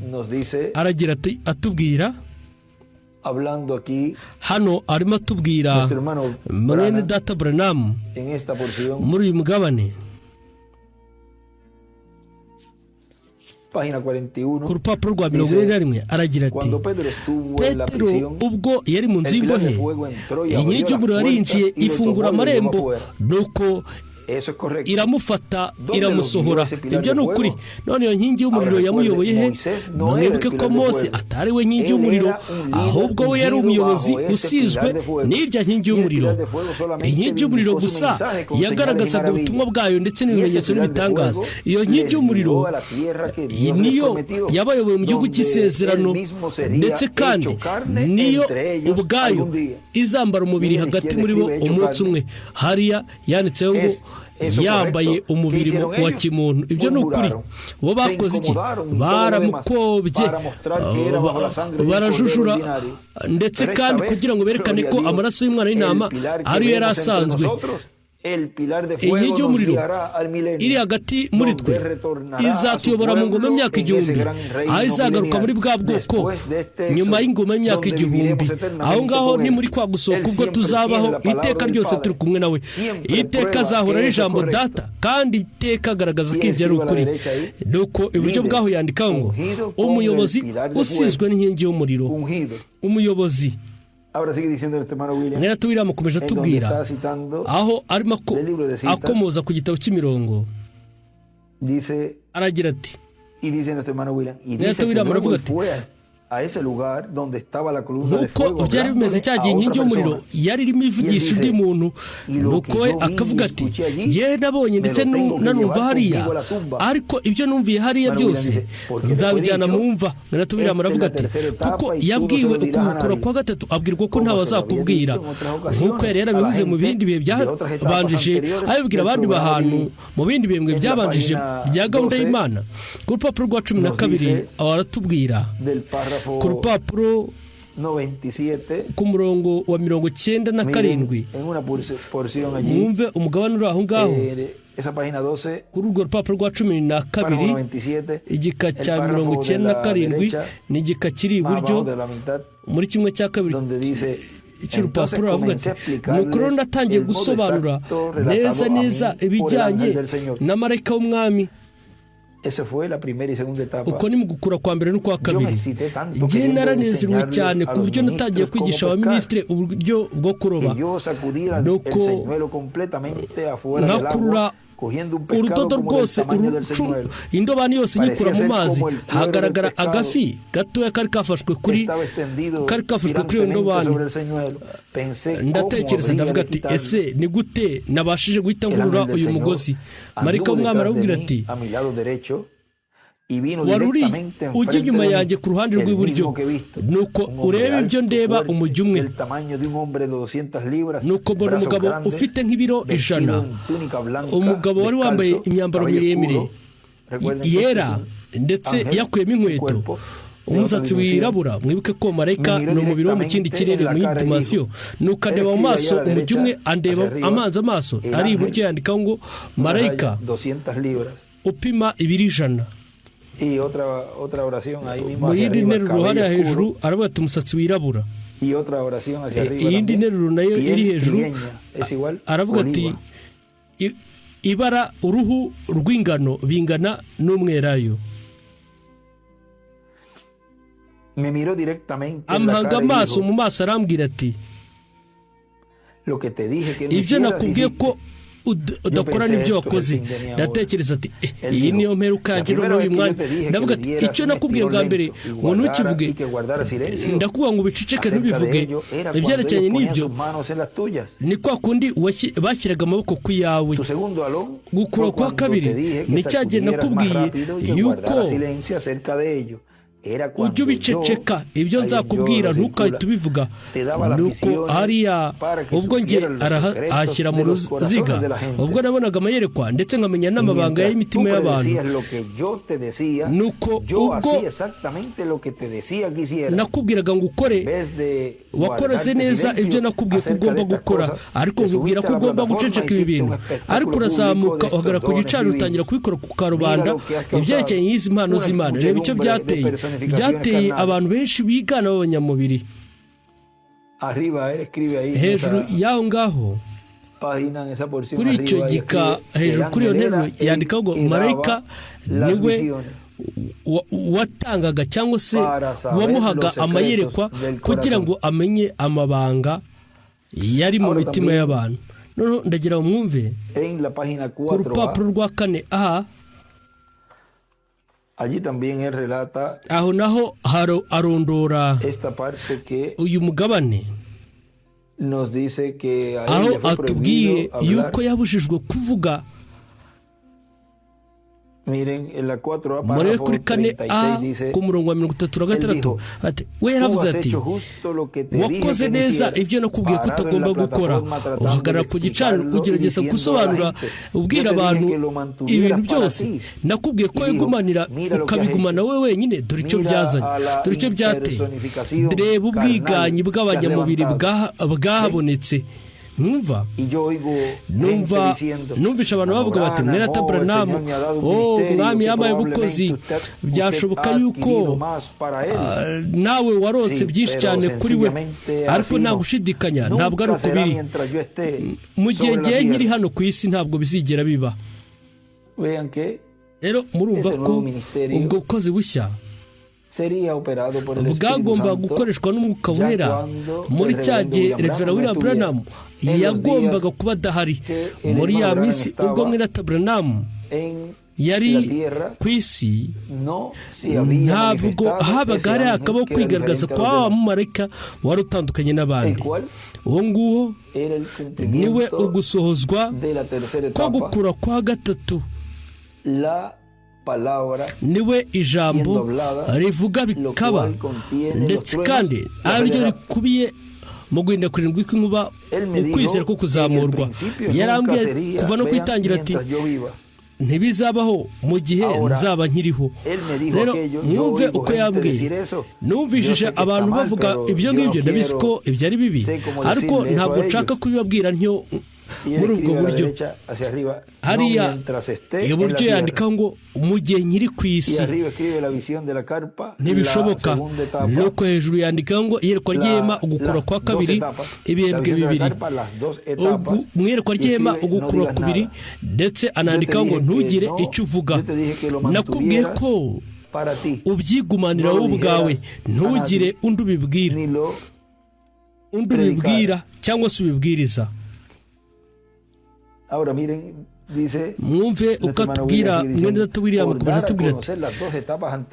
aragira ati, atubwira hano, arimo atubwira mwene data Branham muri uyu mugabane ku rupapuro rwa 41, aragira ati: "Petero ubwo yari mu nzu y'imbohe, inkingi y'umuriro yarinjiye, ifungura amarembo, nuko iramufata iramusohora." Ibyo ni ukuri. None iyo nkingi y'umuriro yamuyoboye he? Mwibuke ko Mose atari we nkingi y'umuriro, ahubwo we yari umuyobozi usizwe n'irya nkingi y'umuriro. Inkingi y'umuriro gusa yagaragazaga ubutumwa bwayo ndetse n'ibimenyetso n'ibitangaza. Iyo nkingi y'umuriro niyo yabayoboye mu gihugu cy'isezerano, ndetse kandi niyo ubwayo izambara umubiri hagati muri bo umunsi umwe. Hariya yanditseho ngo yambaye umubiri wa kimuntu. Ibyo ni ukuri. Bo bakoze iki? Baramukobye, barajujura, ndetse kandi kugira ngo berekane ko amaraso y'umwana w'intama ariyo yari asanzwe. Inkingi y'umuriro iri hagati muri twe izatuyobora mu ngoma y'imyaka 1000, aho izagaruka muri bwa bwoko nyuma y'ingoma y'imyaka 1000. Aho ngaho ni muri kwa gusohoka ubwo tuzabaho iteka ryose turi kumwe nawe. Iteka azahora ari ijambo Data, kandi iteka agaragaza ko ibyo ari ukuri. Nuko iburyo bwaho yandikaho ngo umuyobozi usizwe n'inkingi y'umuriro, umuyobozi. Mwene William akomeje atubwira aho arimo akomoza ku gitabo cy'imirongo, aragira ati, Mwene William aravuga ati, nk'uko byari bimeze cya gihe inkingi y'umuriro yari irimo ivugisha undi muntu, nuko we akavuga ati, yewe nabonye ndetse nanumva hariya, ariko ibyo numviye hariya byose nzabijyana mu mva. Mwene William aravuga ati, kuko yabwiwe ukubukura kwa gatatu, abwirwa ko ntawe azakubwira, nk'uko yari yarabivuze mu bindi bihe byabanjije, abibwira abandi bahantu mu bindi bihembwe byabanjije bya gahunda y'Imana. Ku rupapuro rwa 12 aho aratubwira, ku rupapuro ku murongo wa 97, mwumve umugabane uri aho ngaho. Kuri urwo rupapuro rwa 12, igika cya 97 ni igika kiri iburyo muri 1/2 cy'urupapuro, aravuga ati, nuko rero natangiye gusobanura neza neza ibijyanye na marayika w'umwami. Uko ni mu gukura kwa mbere n'ukwa kabiri. Njye naranezerewe cyane ku buryo natangiye kwigisha abaminisitiri uburyo bwo kuroba, nuko nkakurura urudodo rwose, indobani yose nyikura mu mazi, hagaragara agafi gatoya kari kafashwe kuri iyo ndobani. Ndatekereza ndavuga ati, ese ni gute nabashije guhita nkurura uyu mugozi? Marayika w'umwami aramubwira ati, wari uri ujya inyuma yanjye ku ruhande rw'iburyo, nuko urebe ibyo ndeba umujyi umwe. Nuko mbona umugabo ufite nk'ibiro 100, umugabo wari wambaye imyambaro miremire yera ndetse yakuyemo inkweto, umusatsi wirabura. Mwibuke ko marayika ni umubiri wo mu kindi kirere, mu yindi dimansiyo. Nuko andeba mu maso umujyi umwe, andeba amanza amaso ari iburyo, yandikaho ngo marayika upima ibiro 100. Mu yindi nteruro hariya hejuru aravuga ati umusatsi wirabura. Iyindi nteruro nayo iri hejuru aravuga ati ibara uruhu rw'ingano bingana n'umwelayo. Amuhanga amaso mu maso arambwira ati, ibyo nakubwiye ko udakora n'ibyo wakoze. Ndatekereza ati, iyi niyo mperuka yanjye noneho uyu mwanya. Ndavuga ati, icyo nakubwiye bwa mbere ngo ntukivuge, ndakubwira ngo ubiceceke ntubivuge. Ibyerekeranye n'ibyo ni kwa kundi bashyiraga amaboko ku yawe. Gukura kwa kabiri ni cya gihe nakubwiye yuko ujye ubiceceka, ibyo nzakubwira ntukahite ubivuga. Nuko hariya ubwo njye arahashyira mu ruziga, ubwo nabonaga amayerekwa ndetse nkamenya n'amabanga y'imitima y'abantu. Nuko ubwo nakubwiraga ngo ukore, wakoze neza ibyo nakubwiye ko ugomba gukora, ariko nkubwira ko ugomba guceceka ibi bintu. Ariko urazamuka uhagarara ku gicaniro utangira kubikora ku karubanda ibyerekeranye n'izi mpano z'Imana. Reba icyo byateye. Byateye abantu benshi bigana b'abanyamubiri. Hejuru y'aho ngaho kuri icyo gika, hejuru kuri iyo nteruro yandikaho ngo marayika niwe watangaga cyangwa se wamuhaga amayerekwa kugira ngo amenye amabanga yari mu mitima y'abantu. Noneho ndagira ngo mwumve ku rupapuro rwa 4a, aho naho arondora uyu mugabane, aho atubwiye yuko yabujijwe kuvuga. Murebe kuri 4a ku murongo wa 36, ati we yaravuze ati, wakoze neza ibyo nakubwiye ko utagomba gukora, uhagarara ku gicaniro ugerageza gusobanura ubwira abantu ibintu byose nakubwiye ko wigumanira, ukabigumana wowe wenyine. Dore icyo byazanye, dore icyo byateye. Reba ubwiganyi bw'abanyamubiri bwahabonetse. Mwumva, numva numvisha abantu bavuga bati: "Mwene Branham, oh, Umwami yampaye ubukozi, byashoboka yuko nawe warotse byinshi cyane kuri we." Ariko nta gushidikanya, ntabwo ari uko biri. Mu gihe ngiye nkiri hano ku isi, ntabwo bizigera biba. Rero murumva ko ubwo bukozi bushya bwagomba gukoreshwa n'Umwuka Wera muri cya gihe Reverend William Branham yagombaga kuba adahari, muri ya minsi ubwo mwene Branham yari ku isi, ntabwo habaga hari hakabaho kwigaragaza kwa wa mumarayika wari utandukanye n'abandi. Uwo nguwo niwe ugusohozwa ko gukura kwa gatatu, niwe ijambo rivuga bikaba, ndetse kandi ariryo rikubiye mu guhinda kurindwi kw'inkuba, ukwizera ko kuzamurwa. Yarambwiye kuva no kwitangira ati: "Ntibizabaho mu gihe nzaba nkiriho." Rero mwumve uko yambwiye: "Numvishije abantu bavuga ibyo ngibyo. Ndabizi ko ibyo ari bibi, ariko ntabwo nshaka kubibabwira ntyo muri ubwo buryo." Hariya iburyo yandikaho ngo: "Mu gihe nkiri ku isi, ntibishoboka." Nuko hejuru yandikaho ngo: "Iyerekwa ry'ihema, ugukura kwa kabiri, ibihembwe bibiri." Mu iyerekwa ry'ihema, ugukura kubiri, ndetse anandikaho ngo: "Ntugire icyo uvuga. Nakubwiye ko ubyigumanira wowe ubwawe, ntugire undi ubibwira cyangwa se ubibwiriza." Mwumve uko atubwira mwene data William. Akomeje atubwira ati: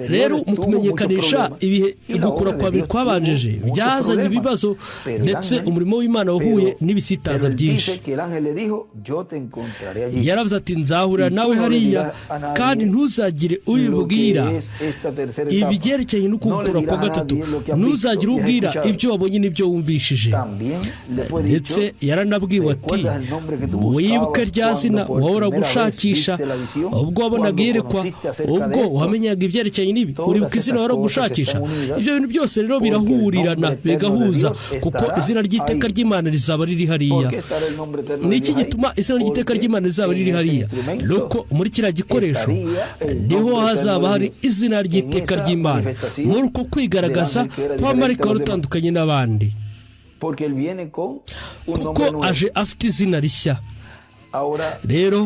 "Rero mu kumenyekanisha ibihe, gukura kwa biri kwabanjije byazanye ibibazo, ndetse umurimo w'Imana wahuye n'ibisitaza byinshi." Yaravuze ati: "Nzahurira nawe hariya, kandi ntuzagire ubibwira ibyerekeranye no gukura kwa gatatu, ntuzagire ubwira ibyo wabonye n'ibyo wumvishije." Ndetse yaranabwiwe ati: "Wibuke rya zina wahora gushakisha ubwo wabonaga iyerekwa, ubwo wamenyaga ibyerekeranye n'ibi. Uribuka izina wahora gushakisha?" Ibyo bintu byose rero birahurirana, bigahuza, kuko izina ry'iteka ry'Imana rizaba riri hariya. Ni iki gituma izina ry'iteka ry'Imana rizaba riri hariya? Ni uko muri kiriya gikoresho niho hazaba hari izina ry'iteka ry'Imana, muri uko kwigaragaza kwa marayika wari utandukanye n'abandi, kuko aje afite izina rishya. Rero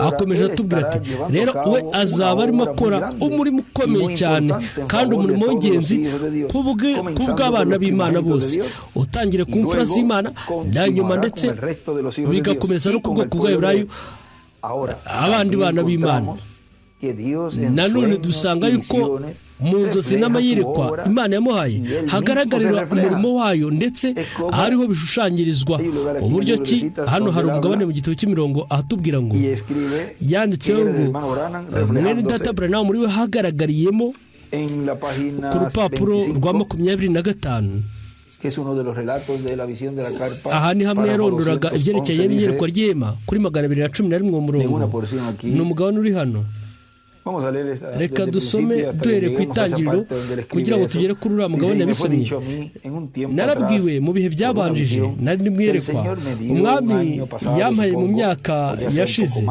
akomeje atubwira ati: "Rero we azaba arimo akora umurimo ukomeye cyane kandi umurimo w'ingenzi ku bw'abana b'Imana bose, utangire ku mfura z'Imana na nyuma, ndetse bigakomeza no ku bwoko bw'Aburayi, abandi bana b'Imana." Nanone dusanga yuko mu nzozi n'amayerekwa Imana yamuhaye hagaragarira umurimo wayo, ndetse hariho bishushanyirizwa uburyo ki. Hano hari umugabane mu gitabo cy'imirongo ahatubwira ngo yanditseho ngo mwene data Branham muri we hagaragariyemo, ku rupapuro rwa 25. Aha ni hamwe yarondoraga ibyerekeranye n'iyerekwa ry'ihema, kuri 211 murongo. Ni umugabane uri hano. Reka dusome duhereye ku itangiriro kugira ngo tugere kuri uriya mugabane yabisomye. "Narabwiwe mu bihe byabanjije, nari ndi mwerekwa Umwami yampaye mu myaka yashize,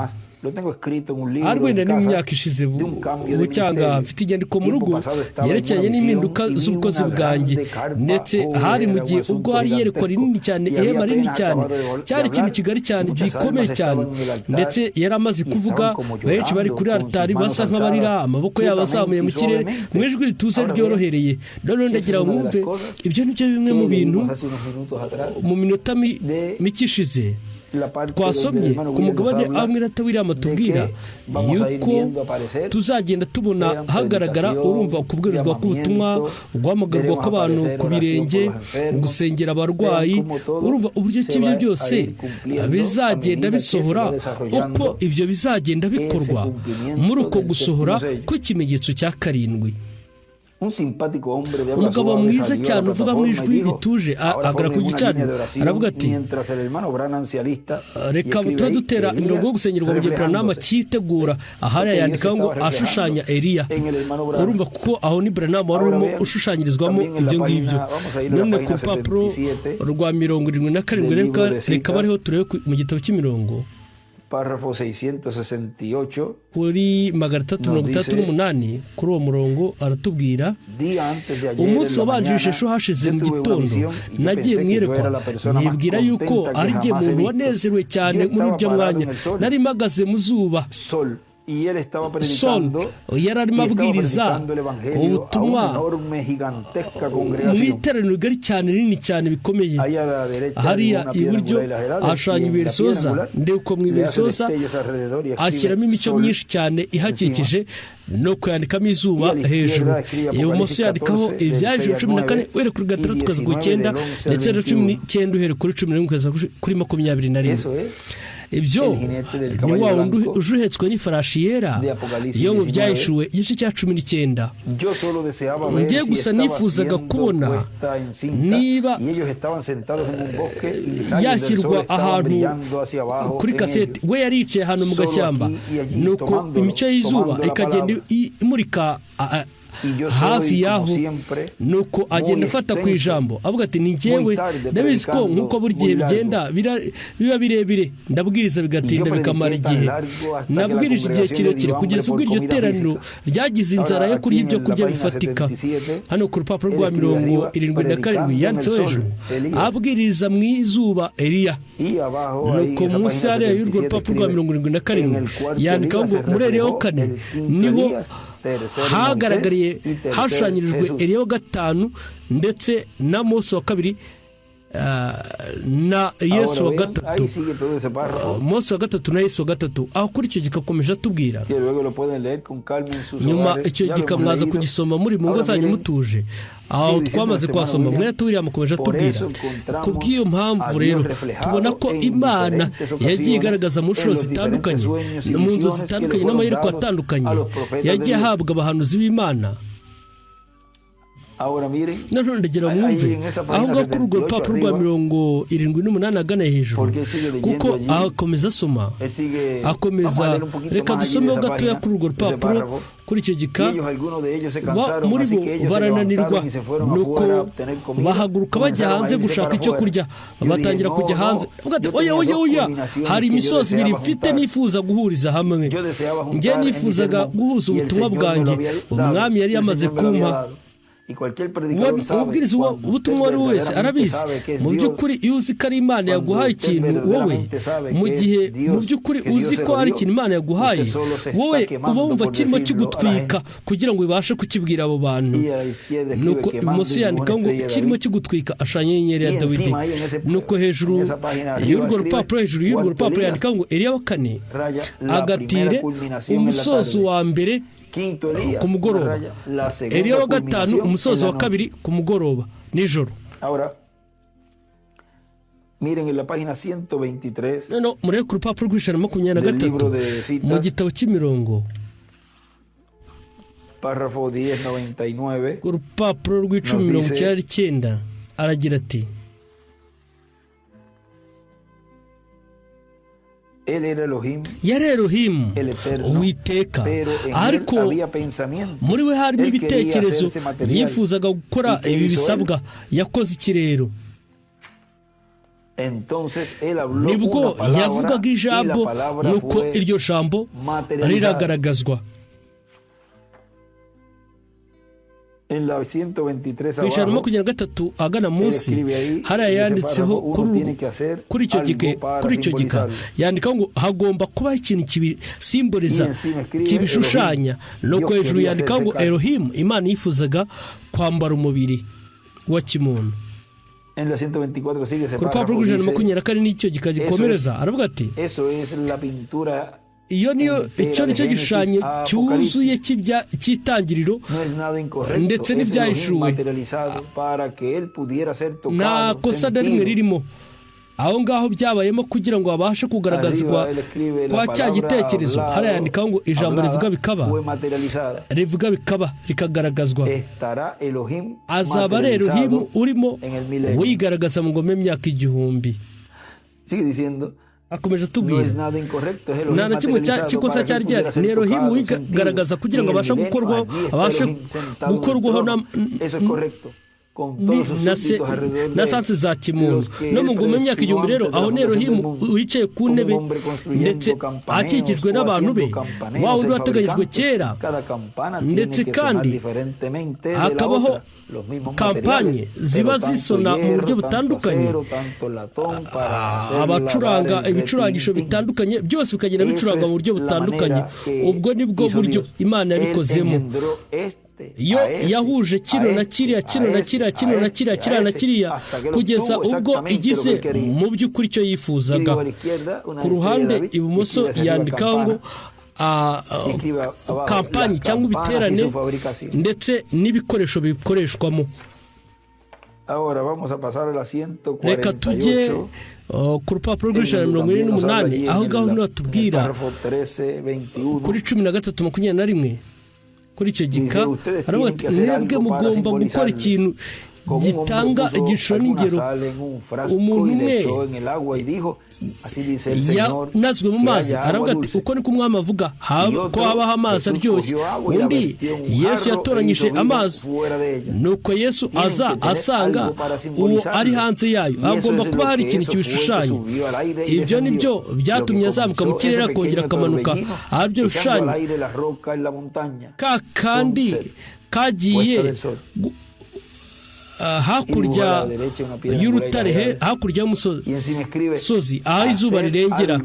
ari wenda ni mu myaka ishize ubu, cyangwa mfite inyandiko mu rugo yerekeranye n'impinduka z'ubukozi bwanjye. Ndetse hari mu gihe ubwo hari iyerekwa rinini cyane, ihema rinini cyane, cyari ikintu kigari cyane, gikomeye cyane. Ndetse yari amaze kuvuga, benshi bari kuri aritari basa nk'abarira, amaboko yabo azamuye mu kirere, mu ijwi rituje ryorohereye." Noneho ndagira ngo mwumve, ibyo ni byo bimwe mu bintu mu minota mike ishize twasomye ku mugabane aho mwene data William atubwira yuko tuzagenda tubona hagaragara, urumva, ukubwirizwa k'ubutumwa, guhamagarwa kw'abantu ku birenge, gusengera abarwayi. Urumva uburyo ki ibyo byose bizagenda bisohora, uko ibyo bizagenda bikorwa muri uko gusohora kw'ikimenyetso cya karindwi. Umugabo mwiza cyane uvuga mu ijwi rituje ahagarara ku gicaniro, aravuga ati: "Reka tube dutera imirongo yo gusengerwa mu gihe Branham cyitegura." Ahariya yandikaho ngo ashushanya Eliya. Urumva, kuko aho ni Branham wari urimo ushushanyirizwamo ibyo ngibyo. None ku rupapuro rwa 77, reka bariho turebe mu gitabo cy'imirongo Párrafo 668. Kuri 668, kuri uwo murongo aratubwira: "Umunsi wabanjirije ejo hashize mu gitondo nagiye mu iyerekwa, nibwira yuko ari jye muntu wanezerewe cyane muri ibyo mwanya. Nari mpagaze mu zuba." Sol yari arimo abwiriza ubutumwa mu iteraniro rigari cyane, rinini cyane bikomeye. Hariya iburyo ahashushanya ibuye risoza, ndetse mu ibuye risoza ashyiramo imicyo myinshi cyane ihakikije, no kuyandikamo izuba hejuru. Ibumoso yandikaho Ibyahishuwe 14 uhereye kuri 6 kugeza ku 9, ndetse na 19 uhereye kuri 11 kugeza kuri 21. Ibyo ni wa wundi uje uhetswe n'ifarashi yera yo mu Byahishuwe igice cya 19. "Ngiye gusa nifuzaga kubona niba yashyirwa ahantu kuri kaseti. We yari yicaye ahantu mu gashyamba, nuko imicyo y'izuba ikagenda imurika hafi y'aho, nuko agenda afata ku ijambo avuga ati: 'Ni njyewe.' Ndabizi ko nk'uko buri gihe bigenda biba birebire, ndabwiriza bigatinda bikamara igihe. Nabwirije igihe kirekire kugeza ubwo iryo teraniro ryagize inzara yo kurya ibyo kurya bifatika." Hano ku rupapuro rwa 77 yanditseho hejuru abwiriza mu izuba Eliya. Nuko munsi hariya y'urwo rupapuro rwa 77 yandikaho ngo muri Eliya wa kane niho hagaragariye, hashushanyirijwe Eliya wa gatanu, ndetse na Mose wa kabiri na Yesu wa gatatu, Mose wa gatatu na Yesu wa gatatu. Aho kuri icyo gikakomeje atubwira. Nyuma icyo gikamwaza kugisoma muri mu ngo zanyu mutuje, aho twamaze kuhasoma. Mwene William akomeje atubwira: "Ku bw'iyo mpamvu rero tubona ko Imana yagiye igaragaza mu nshuro zitandukanye, mu nzu zitandukanye n'amayerekwa atandukanye yagiye ahabwa abahanuzi b'Imana." Nanone ndagira mwumve aho ngaho kuri urwo rupapuro rwa 78 agana hejuru, kuko akomeza asoma, akomeza. Reka dusomeho gatoya kuri urwo rupapuro, kuri icyo gika: "Muri bo barananirwa, nuko bahaguruka bajya hanze gushaka icyo kurya, batangira kujya hanze. Oya, oya, oya, hari imisozi ibiri mfite nifuza guhuriza hamwe. Njye nifuzaga guhuza ubutumwa bwanjye, Umwami yari yamaze kumpa." Umubwiriza ubutumwa uwo ari we wese arabizi. Mu by'ukuri, iyo uzi ko ari Imana yaguhaye ikintu wowe, mu gihe mu by'ukuri uzi ko hari ikintu Imana yaguhaye wowe, uba wumva kirimo kigutwika kugira ngo ubashe kukibwira abo bantu. Nuko ibumoso yandikaho ngo kirimo kigutwika, ashushanya inyenyeri ya Dawidi. Nuko hejuru y'urwo rupapuro, hejuru y'urwo rupapuro yandikaho ngo Eliya wa kane agatire umusozo wa mbere ku mugoroba, Eliya wa gatanu umusozo wa kabiri ku mugoroba nijoro. Noneho murebe ku rupapuro rw'123 mu gitabo cy'imirongo, ku rupapuro rw'1099, aragira ati: "Yari Elohimu, Uwiteka, ariko muri we harimo ibitekerezo. Yifuzaga gukora ibi bisabwa. Yakoze iki rero? Nibwo yavugaga ijambo, nuko iryo jambo riragaragazwa." Ku 123 ahagana munsi hariya yanditseho kuri icyo gika, yandikaho ngo hagomba kubaho ikintu kibisimboliza, kibishushanya. Nuko hejuru yandikaho ngo Elohimu, Imana yifuzaga kwambara umubiri wa kimuntu. Ku rupapuro rw'124 n'icyo gika gikomereza, aravuga ati: "Iyo niyo, icyo ni cyo gishushanyo cyuzuye cy'itangiriro ndetse n'Ibyahishuwe. Nta kosa na rimwe ririmo." Aho ngaho byabayemo kugira ngo habashe kugaragazwa kwa cya gitekerezo. Hariya yandikaho ngo ijambo rivuga bikaba, rivuga bikaba, rikagaragazwa. Azaba ari Elohimu urimo wigaragaza mu ngoma y'imyaka 1000. Akomeje atubwira, nta na kimwe cy'ikosa cyari gihari, ni Elohimu wigaragaza kugira ngo abashe gukorwaho, abashe gukorwaho na sansi za kimuntu. No mu ngoma y'imyaka 1000 rero, aho ni Elohimu wicaye ku ntebe ndetse akikijwe n'abantu be, wa wundi wateganyijwe kera. Ndetse kandi hakabaho kampanye ziba zisona mu buryo butandukanye, abacuranga ibicurangisho bitandukanye, byose bikagenda bicuranga mu buryo butandukanye. Ubwo ni bwo buryo Imana yabikozemo. Yo yahuje kino na kiriya, kino na kiriya, kino na kiriya, kiriya na kiriya, kugeza ubwo igize mu by'ukuri icyo yifuzaga. Ku ruhande ibumoso yandikaho ngo kampanyi cyangwa ibiterane ndetse n'ibikoresho bikoreshwamo. Reka tujye ku rupapuro rw'148, aho ngaho niho tubwira kuri 13:21. Kuri icyo gika aravuga ati: mwebwe mugomba gukora ikintu gitanga igishusho n'ingero. Umuntu umwe yanazwe mu mazi, aravuga ati: uko niko umwami avuga, ko habaho amazi aryoshye. Undi, Yesu yatoranyije amazi, nuko Yesu aza asanga uwo ari hanze yayo. Hagomba kuba hari ikintu kibishushanya. Ibyo ni byo byatumye azamuka mu kirere akongera akamanuka, ahabyo bishushanya ka kandi kagiye hakurya y'urutare, hakurya y'umusozi aho izuba rirengera.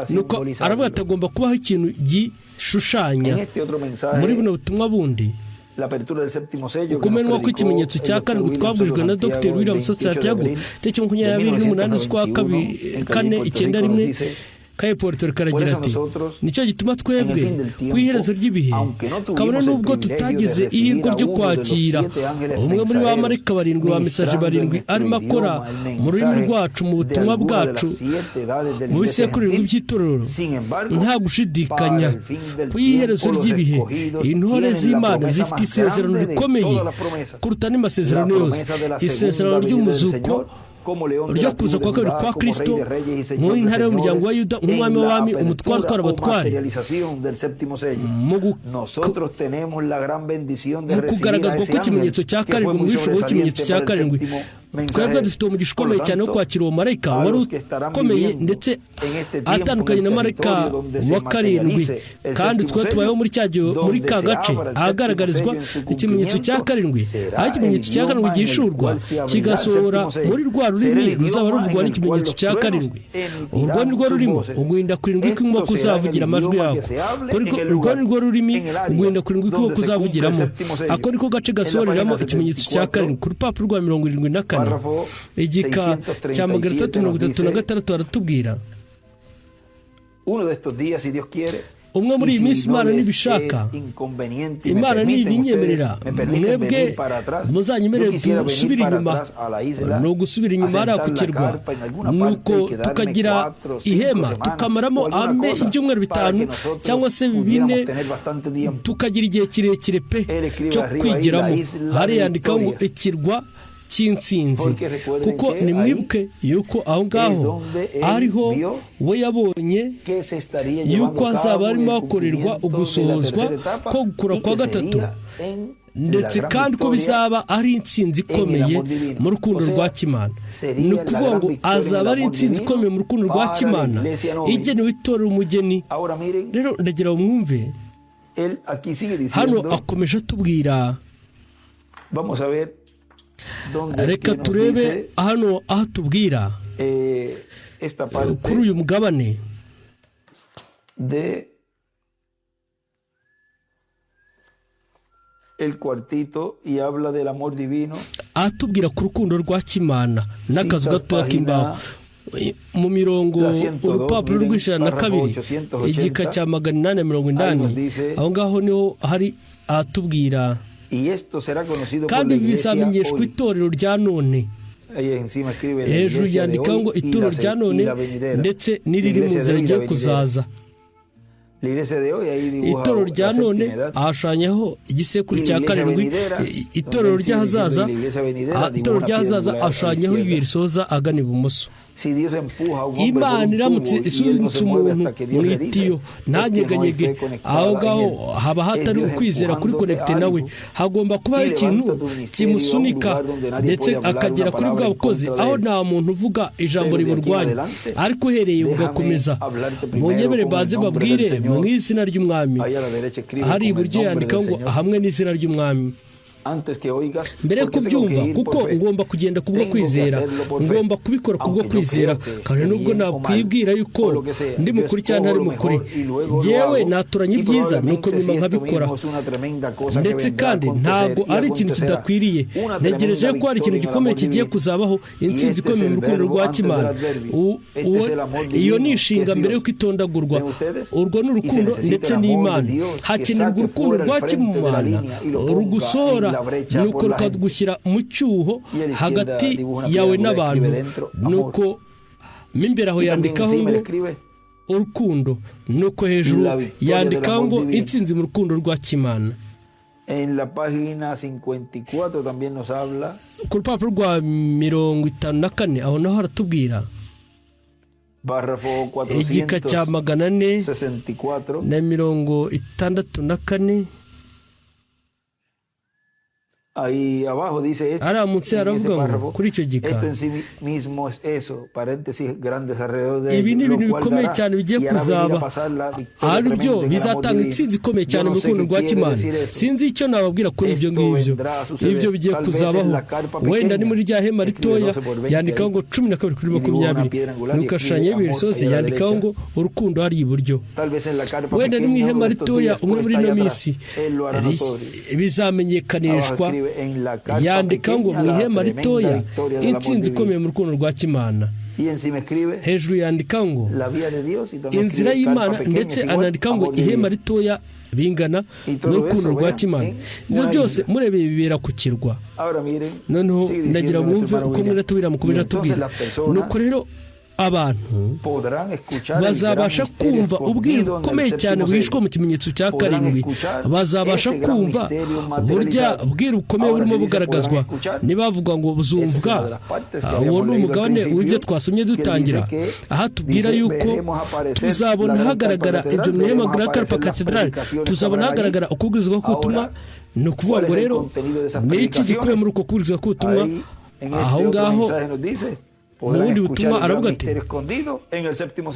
Nuko aravuga ati agomba kubaho ikintu gishushanya. Muri buno butumwa bundi, ukumenwa kw'ikimenyetso cya karindwi twabwirijwe na Dr William Santiago tariki 28 z'ukwa 4 91 Kaye Puerto Rico, aragira ati: nicyo gituma twebwe ku iherezo ry'ibihe, kabone n'ubwo tutagize ihirwe ryo kwakira umwe muri ba marayika barindwi ba mesaje barindwi arimo akora mu rurimi rwacu mu butumwa bwacu mu bisekuru by'itorero, nta gushidikanya ku iherezo ry'ibihe intore z'Imana zifite isezerano rikomeye kuruta n'amasezerano yose, isezerano ry'umuzuko ryo kuza kwa kabiri kwa Kristo mu intare y'umuryango wa Yuda, nk'umwami w'abami, umutware utwara abatware, mu kugaragazwa kw'ikimenyetso cya karindwi, mu bwishingizi bw'ikimenyetso cya karindwi. Twebwe dufite umugisha ukomeye cyane wo kwakira uwo marayika wari ukomeye ndetse atandukanye na marayika wa karindwi, kandi twe tubayeho muri cya gihe, muri ka gace ahagaragarizwa ikimenyetso cya karindwi, aho ikimenyetso cya karindwi gihishurwa kigasohora muri rwa rurimi ruzaba ruvugwa n'ikimenyetso cya karindwi. Urwo ni rwo rurimo uguhinda kurindwi kw'inkuba kuzavugira amajwi yako. Urwo ni rwo rurimi uguhinda kurindwi kw'inkuba kuzavugiramo. Ako niko gace gasohoreramo ikimenyetso cya karindwi. Ku rupapuro rwa 74, igika cya 336, aratubwira: umwe muri iyi minsi, Imana nibishaka, Imana nibinyemerera, mwebwe muzanyemerere dusubire inyuma. Ni ugusubira inyuma hariya ku kirwa, nuko tukagira ihema tukamaramo ibyumweru 5 cyangwa se 4, tukagira igihe kirekire pe cyo kwigiramo. Hariya yandikaho ngo ikirwa cy'insinzi, kuko nimwibuke yuko aho ngaho ariho we yabonye yuko hazaba harimo hakorerwa ugusohozwa ko gukura kwa gatatu, ndetse kandi ko bizaba ari intsinzi ikomeye mu rukundo rwa Kimana. Ni ukuvuga ngo azaba ari intsinzi ikomeye mu rukundo rwa Kimana igenewe itorero umugeni. Rero ndagira ngo mwumve hano akomeje atubwira. Reka turebe hano aho tubwira kuri uyu mugabane. Atubwira ku rukundo rwa Kimana n'akazu gatoya k'imbaho. Mu mirongo urupapuro rw'102, igika cya 880, aho ngaho niho hari ahatubwira: kandi bizamenyeshwa itorero rya none. Hejuru yandikaho ngo ituro rya none ndetse n'iriri mu nzira rigiye kuzaza. Itorero rya none ahashushanyaho igisekuru cya karindwi, itorero ry'ahazaza, itorero ry'ahazaza ashushanyaho ibuye risoza agana ibumoso. Imana iramutse isunitse umuntu mu itiyo ntanyeganyege, aho ngaho haba hatari ukwizera kuri konegite nawe. Hagomba kuba hari ikintu kimusunika ndetse akagera kuri bwa bukozi aho nta muntu uvuga ijambo riburwanya, ariko uhereye bugakomeza. Munyemere mbanze mbabwire mu izina ry'umwami. Hari iburyo yandikaho ngo hamwe n'izina ry'umwami. Mbere yo kubyumva, kuko ngomba kugenda kubwo kwizera, ngomba kubikora kubwo kwizera, kandi nubwo nakwibwira yuko ndi mukuri cyangwa ntari mukuri, njyewe naturanye ibyiza nuko nyuma nkabikora. Ndetse kandi ntabwo ari ikintu kidakwiriye, ntegereje ko hari ikintu gikomeye kigiye kuzabaho, intsinzi ikomeye mu rukundo rwa Kimana. Iyo ni inshinga mbere y'uko itondagurwa. Urwo ni urukundo ndetse n'Imana. Hakenerwa urukundo rwa Kimana rugusohora, nuko rukagushyira mu cyuho hagati yawe n'abantu. Nuko mo imbere aho yandikaho ngo urukundo, nuko hejuru yandikaho ngo intsinzi mu rukundo rwa Kimana. Ku rupapuro rwa 54 aho naho haratubwira igika cya 464. Aramutse aravuga ngo kuri icyo gika, ibi ni ibintu bikomeye cyane bigiye kuzaba, ari byo bizatanga intsinzi ikomeye cyane mu rukundo rwa Kimana. Sinzi icyo nababwira kuri ibyo ngibyo, ibyo bigiye kuzabaho. Wenda ni muri rya hema ritoya, yandikaho ngo 12/20, nuko ashushanya ibuye risoze, yandikaho ngo urukundo hari iburyo. Wenda ni mu ihema ritoya, umwe muri ino minsi bizamenyekanishwa. Yandika ngo mu ihema ritoya, intsinzi ikomeye mu rukundo rwa Kimana. Hejuru yandika ngo inzira y'Imana, ndetse anandika ngo ihema ritoya bingana n'urukundo rwa Kimana. Ibyo byose murebeye bibera ku kirwa. Noneho ndagira mwumve uko mwiratubwira, mukomeje atubwira. Nuko rero abantu bazabasha kumva ubwiru bukomeye cyane buhishwa mu kimenyetso cya karindwi, bazabasha kumva burya bwiru bukomeye burimo bugaragazwa. Nibavuga ngo buzumvwa, uwo ni umugabane w'ibyo twasomye dutangira, aha tubwira yuko tuzabona hagaragara ibyo mu ihema Grand Carpa Cathedral, tuzabona hagaragara ukubwirizwa k'ubutumwa. Ni ukuvuga ngo rero ni iki gikubiye muri uko kubwirizwa k'ubutumwa? Aho ngaho mu bundi butumwa aravuga ati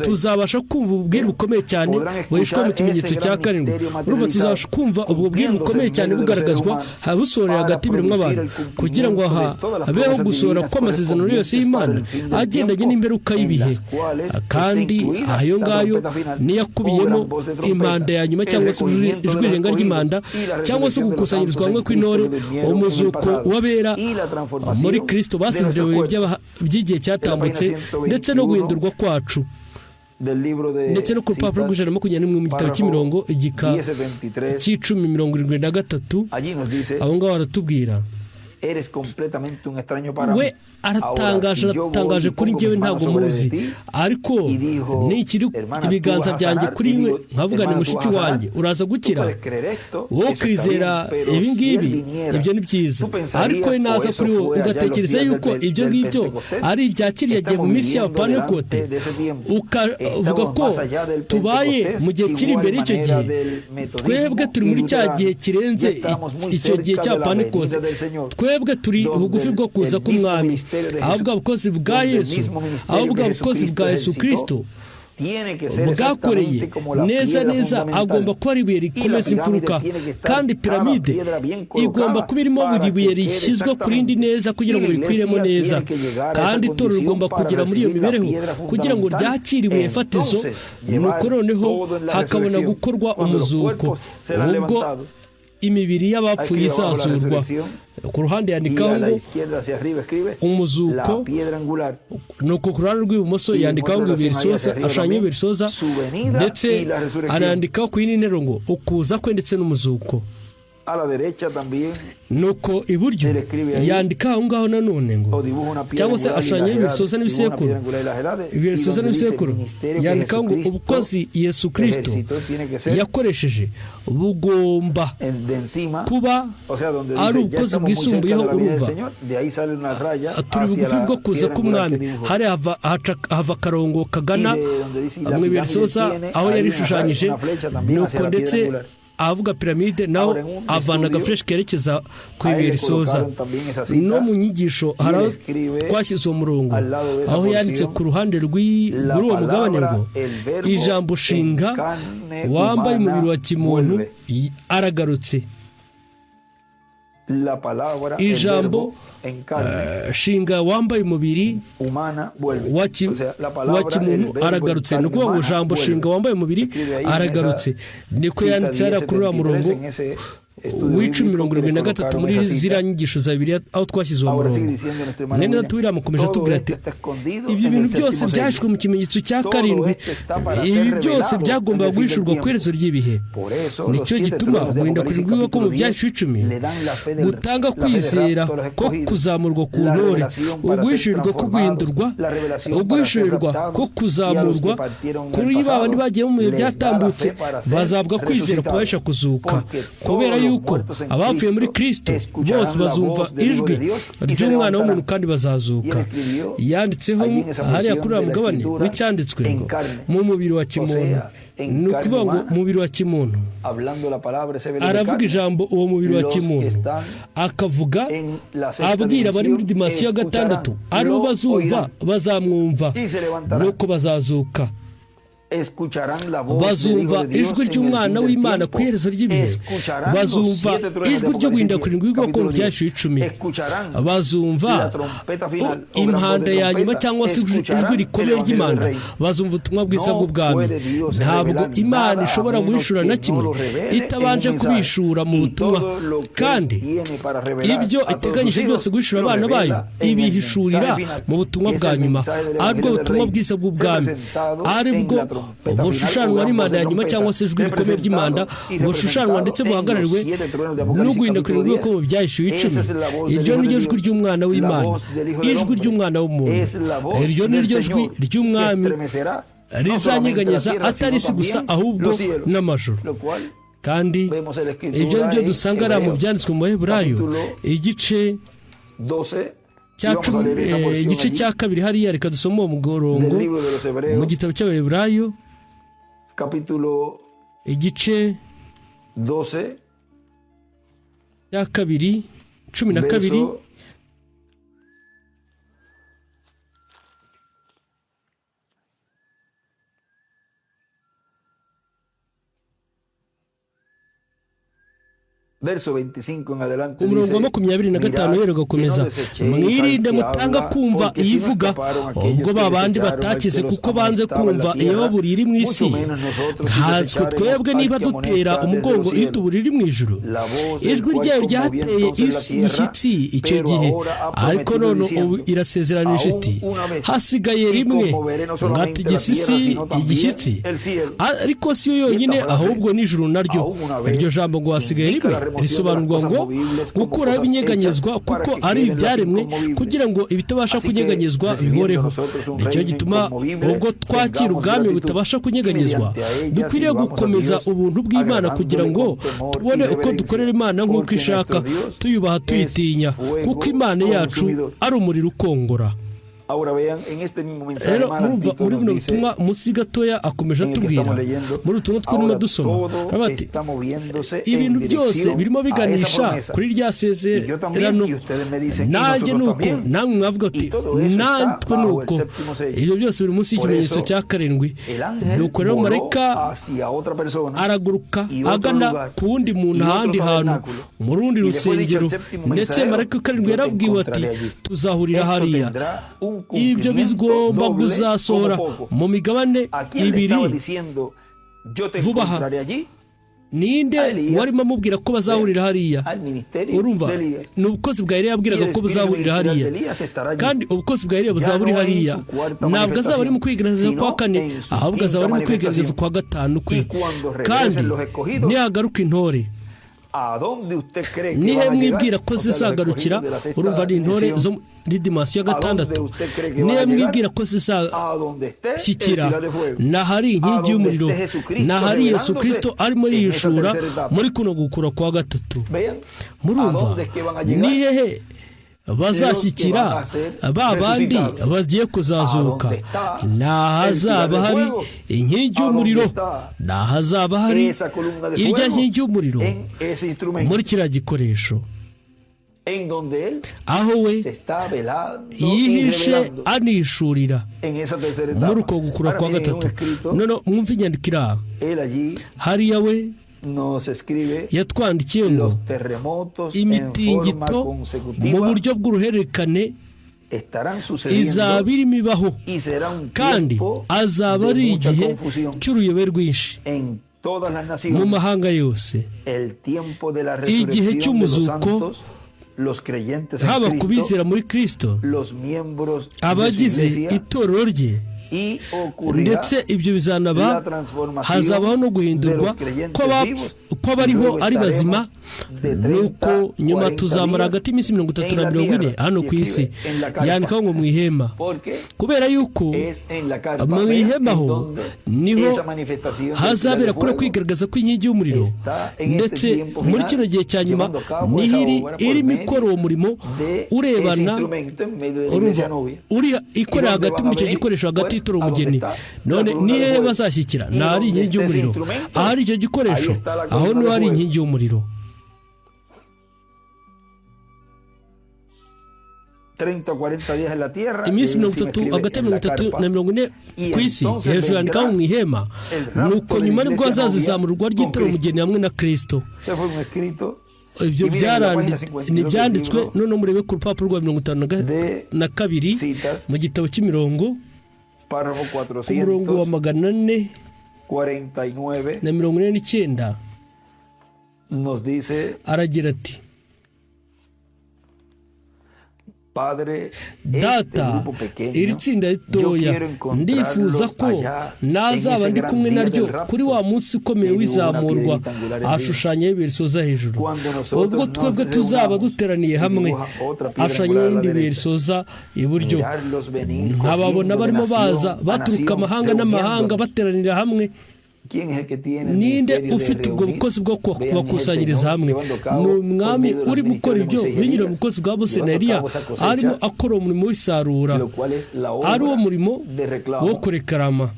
tuzabasha kumva ububwire bukomeye cyane buhishwa mu kimenyetso cya karindwi. Urumva tuzabasha kumva ubwo bwire bukomeye cyane bugaragazwa busohorera hagati y'ibiremwa abantu, kugira ngo habeho gusohora kw'amasezerano yose y'Imana agendanye n'imperuka y'ibihe. Kandi ayo ngayo niyo akubiyemo impanda ya nyuma, cyangwa se ijwi rirenga ry'impanda, cyangwa se gukusanyirizwa hamwe kw'intore, umuzuko w'abera muri Kristo basinziriwe by'igihe cyatambutse, ndetse no guhindurwa kwacu. Ndetse no ku rupapuro rw'121 mu gitabo cy'imirongo, igika cy'10:73, aho ngaho baratubwira we aratangaje, aratangaje kuri njyewe ntabwo muzi, ariko nikiri ibiganza byanjye kuri we nkavuga ni mushiki wanjye uraza gukira, wowe ukizera ibi ngibi, ibyo ni byiza. Ariko we naza kuri wowe ugatekereza yuko ibyo ngibyo ari ibya kiriya gihe mu minsi y'Abapantekote, ukavuga ko tubaye mu gihe kiri imbere y'icyo gihe, twebwe turi muri cya gihe kirenze icyo gihe cy'Abapantekote, twebwe turi bugufi bwo kuza k'umwami, aho bwa bukozi bwa Yesu, aho bwa bukozi bwa Yesu Kristo bwakoreye neza neza, agomba kuba ari ibuye rikomeza imfuruka, kandi piramide igomba kuba irimo buri buye rishyizwe ku rindi neza kugira ngo rikwiremo neza, kandi itorero rigomba kugera muri iyo mibereho kugira ngo ryakire ibuye fatizo, nuko noneho hakabona gukorwa umuzuko ubwo imibiri y'abapfuye izazurwa. Ku ruhande yandikaho ngo umuzuko, nuko ku ruhande rw'ibumoso yandikaho ngo ibuye risoza, ashushanya ibuye risoza, ndetse anandikaho ku yindi nteruro ngo ukuza kwe ndetse n'umuzuko. Nuko iburyo yandika aho ngaho nanone ngo, cyangwa se ashushanya ibisoza n'ibisekuru, ibisoza n'ibisekuru, yandikaho ngo ubukozi Yesu Kirisito yakoresheje bugomba kuba ari ubukozi bwisumbuyeho. Urumva, turi bugufi bwo kuza k'umwami. Hari hava akarongo kagana mu ibisoza aho yarishushanyije, nuko ndetse ahavuga piramide naho avana agafureshi kerekeza ku ibuye risoza. No mu nyigisho hari aho twashyize uwo murongo, aho yanditse ku ruhande rw'uwo mugabane ngo ijambo shinga wambaye umubiri wa kimuntu aragarutse. Ijambo shinga wambaye umubiri wa kimuntu aragarutse. Ni ukuvuga ngo ijambo shinga wambaye umubiri aragarutse, niko yanditse hariya kuri uriya murongo w'1073 muri ziriya nyigisho za Bibiliya aho twashyize uwo murongo. Mwene data William akomeje atubwira ati ibyo bintu byose byashyizwe mu kimenyetso cya karindwi, ibi byose byagombaga guhishurwa ku iherezo ry'ibihe. Nicyo gituma guhinda kurindwi ko mu byashyizwe 10 gutanga kwizera ko kuzamurwa ku ntore, uguhishurirwa ko guhindurwa, uguhishurirwa ko kuzamurwa kuri ba bandi bagiye mu bihe byatambutse, bazabwa kwizera kubahesha kuzuka, kubera yuko abapfuye muri Kristo bose bazumva ijwi ry'umwana w'umuntu kandi bazazuka. Yanditseho hariya kuri uriya mugabane w'icyanditswe ngo mu mubiri wa kimuntu, ni ukuvuga ngo umubiri wa kimuntu aravuga ijambo, uwo mubiri wa kimuntu akavuga abwira abari muri dimansiyo ya gatandatu, aribo bazumva bazamwumva, nuko bazazuka. Bazumva ijwi ry'umwana w'Imana ku iherezo ry'ibihe, bazumva ijwi ryo guhinda kurindwi bw'ubwoko mu byashyuwe 10, bazumva impanda ya nyuma cyangwa se ijwi rikomeye ry'imanda, bazumva ubutumwa bwiza bw'ubwami. Ntabwo Imana ishobora guhishura na kimwe itabanje kubishura mu butumwa, kandi ibyo iteganyije byose guhishura abana bayo ibihishurira mu butumwa bwa nyuma, aribwo butumwa bwiza bw'ubwami, aribwo bushushanywa n'imanda ya nyuma cyangwa se ijwi rikomeye ry'imanda, bushushanywa ndetse buhagarariwe no guhinda kurindwi ko mu byahishuwe 10. Iryo ni ryo jwi ry'umwana w'Imana, ijwi ry'umwana w'umuntu, iryo ni ryo jwi ry'umwami rizanyeganyeza atari isi gusa ahubwo n'amajuru. Kandi ibyo ni byo dusanga ari mu byanditswe mu Baheburayo igice igice cya 2 hariya. Reka dusome uwo mugorongo mu gitabo cy'Abaheburayo igice cya 2 12. Umurongo wa 25 uhereye ugakomeza: mwirinde mutanga kumva iyivuga, ubwo ba bandi batakize kuko banze kumva iyababuriye iri mu isi, nkanswe twebwe niba dutera umugongo itubura iri mu ijuru. Ijwi ryayo ryateye isi gishyitsi icyo gihe, ariko none ubu irasezeranije iti hasigaye rimwe ngatigisa isi igishyitsi, ariko si yo yonyine ahubwo n'ijuru naryo. Iryo jambo ngo hasigaye rimwe risobanurwa ngo gukuraho ibinyeganyezwa kuko ari ibyaremwe, kugira ngo ibitabasha kunyeganyezwa bihoreho. Nicyo gituma ubwo twakira ubwami butabasha kunyeganyezwa, dukwiriye gukomeza ubuntu bw'Imana kugira ngo tubone uko dukorera Imana nk'uko ishaka, tuyubaha tuyitinya, kuko Imana yacu ari umuriro ukongora. Rero murumva muri buno butumwa munsi gatoya akomeje atubwira muri ubutumwa tw'inuma dusoma ati ibintu byose birimo biganisha kuri rya sezerano, nanjye ni uko, namwe mwavuga ati natwe ni uko. Ibyo byose biri munsi y'ikimenyetso cya 7. Nuko rero marayika araguruka agana ku wundi muntu ahandi hantu mu rundi rusengero, ndetse marayika 7 yarabwiwe ati tuzahurira hariya. Ibyo bigomba kuzasohora mu migabane 2 vuba aha. Ninde warimo amubwira ko bazahurira hariya? Urumva, ni ubukozi bwa Eliya yabwiraga ko buzahurira hariya, kandi ubukozi bwa Eliya buzaba buri hariya. Ntabwo azaba ari mu kwigaragaza kwa 4, ahubwo azaba ari mu kwigaragaza kwa 5 kwe. Kandi nihagaruka intore Nihe mwibwira ko zizagarukira? Urumva ni intore zo muri dimansiyo ya gatandatu. Nihe mwibwira ko zizashyikira? N'ahari inkingi y'umuriro, n'ahari Yesu Kirisito arimo yishura muri kuno gukura kwa gatatu. Murumva ni hehe bazashyikira ba bandi bagiye kuzazuka? Ni ahazaba hari inkingi y'umuriro, ni ahazaba hari irya nkingi y'umuriro muri kiriya gikoresho, aho we yihishe anishurira muri uko gukura kwa gatatu. None mwumve inyandiko iri aha hariya, we yatwandikiye ngo imitingito mu buryo bw'uruhererekane izaba irimo ibaho, kandi azaba ari igihe cy'uruyobe rwinshi mu mahanga yose, igihe cy'umuzuko, haba ku bizera muri Kirisito, abagize itorero rye, ndetse ibyo bizanaba hazabaho no guhindurwa kw'abariho ari bazima. Nuko nyuma tuzamara hagati y'iminsi 30 na 40 hano ku isi. Yandikaho ngo mu ihema, kubera yuko mu ihema ho niho hazabera kuri kwigaragaza kw'inkingi y'umuriro, ndetse muri kino gihe cya nyuma niho iri irimo ikora uwo murimo urebana, ikorera hagati muri icyo gikoresho, hagati y'itora umugeni. None ni hehe bazashyikira? Ni ahari inkingi y'umuriro, ahari icyo gikoresho, aho niho hari inkingi y'umuriro. Iminsi 30, hagati ya 30 na 40 ku isi, hejuru yandikaho mu ihema. Nuko nyuma nibwo hazazizamurwa ry'itora umugeni hamwe na Kirisito. Ibyo ntibyanditswe. Noneho murebe ku rupapuro rwa 52 mu gitabo cy'imirongo, ku murongo wa 449, aragira ati: Data, iri tsinda ritoya ndifuza ko nazaba ndi kumwe naryo kuri wa munsi ukomeye w'izamurwa. Ashushanya ibuye risoza hejuru. Ubwo twebwe tuzaba duteraniye hamwe, ashushanya irindi buye risoza iburyo, nkababona barimo baza baturuka amahanga n'amahanga bateranira hamwe. Ninde ufite ubwo bukozi bwo kubakusanyiriza hamwe? Ni umwami urimo ukora ibyo binyura mu bukozi bwa Mose na Eliya, arimo akora umurimo w'isarura, ari wo murimo wo kurekarama,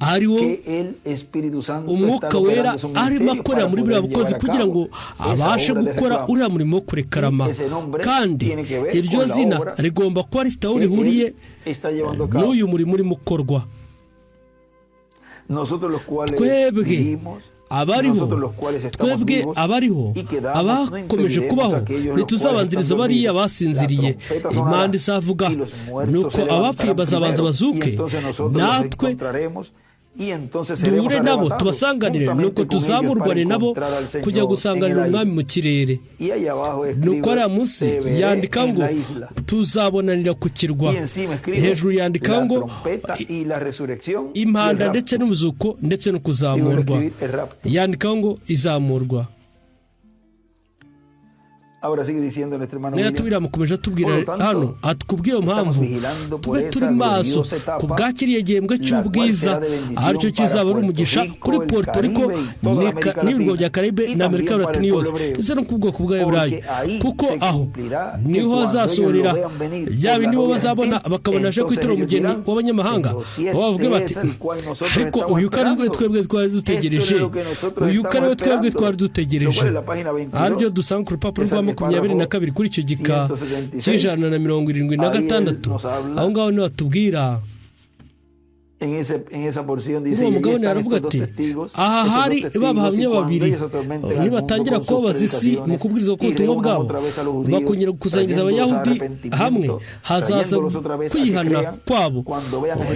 ari wo Umwuka Wera arimo akorera muri buriya bukozi kugira ngo abashe gukora uriya murimo wo kurekarama. Kandi iryo zina rigomba kuba rifite aho rihuriye n'uyu murimo urimo ukorwa. Twebwe abariho, twebwe abariho, abakomeje kubaho, ntituzabanziriza bariya basinziriye. Impanda izavuga, nuko abapfuye bazabanza bazuke, natwe duhure nabo tubasanganire, nuko tuzamurwane nabo kujya gusanganira umwami mu kirere. Nuko ariya munsi yandika ngo tuzabonanira ku kirwa. Hejuru yandika ngo impanda ndetse n'umuzuko ndetse no kuzamurwa. Yandika ngo izamurwa. Mwene mukomeje atubwira hano, atubwiye iyo mpamvu tube turi maso ku bwa kiriya gihembwe cy'ubwiza, aricyo kizaba ari umugisha kuri Puerto Rico n'ibirwa bya Caraïbe na Amerika Latine yose, ndetse no ku bwoko bw'Aburayi, kuko aho niho hazasohorera bya bindi bo bazabona bakabona aje kwitora umugeni w'abanyamahanga, bavuge bati ariko uyu ko ari we twebwe twari dutegereje, uyu ko ari we twebwe twari dutegereje. Aribyo dusanga ku rupapuro rwa 22 kuri icyo gika cy'176. Aho ngaho niho batubwira. Uwo mugabane aravuga ati aha hari babahamya babiri, nibatangira kubabaza isi mu kubwiriza k'ubutumwa bwabo, bakongera gukusanyiriza Abayahudi hamwe, hazaza kwihana kwabo.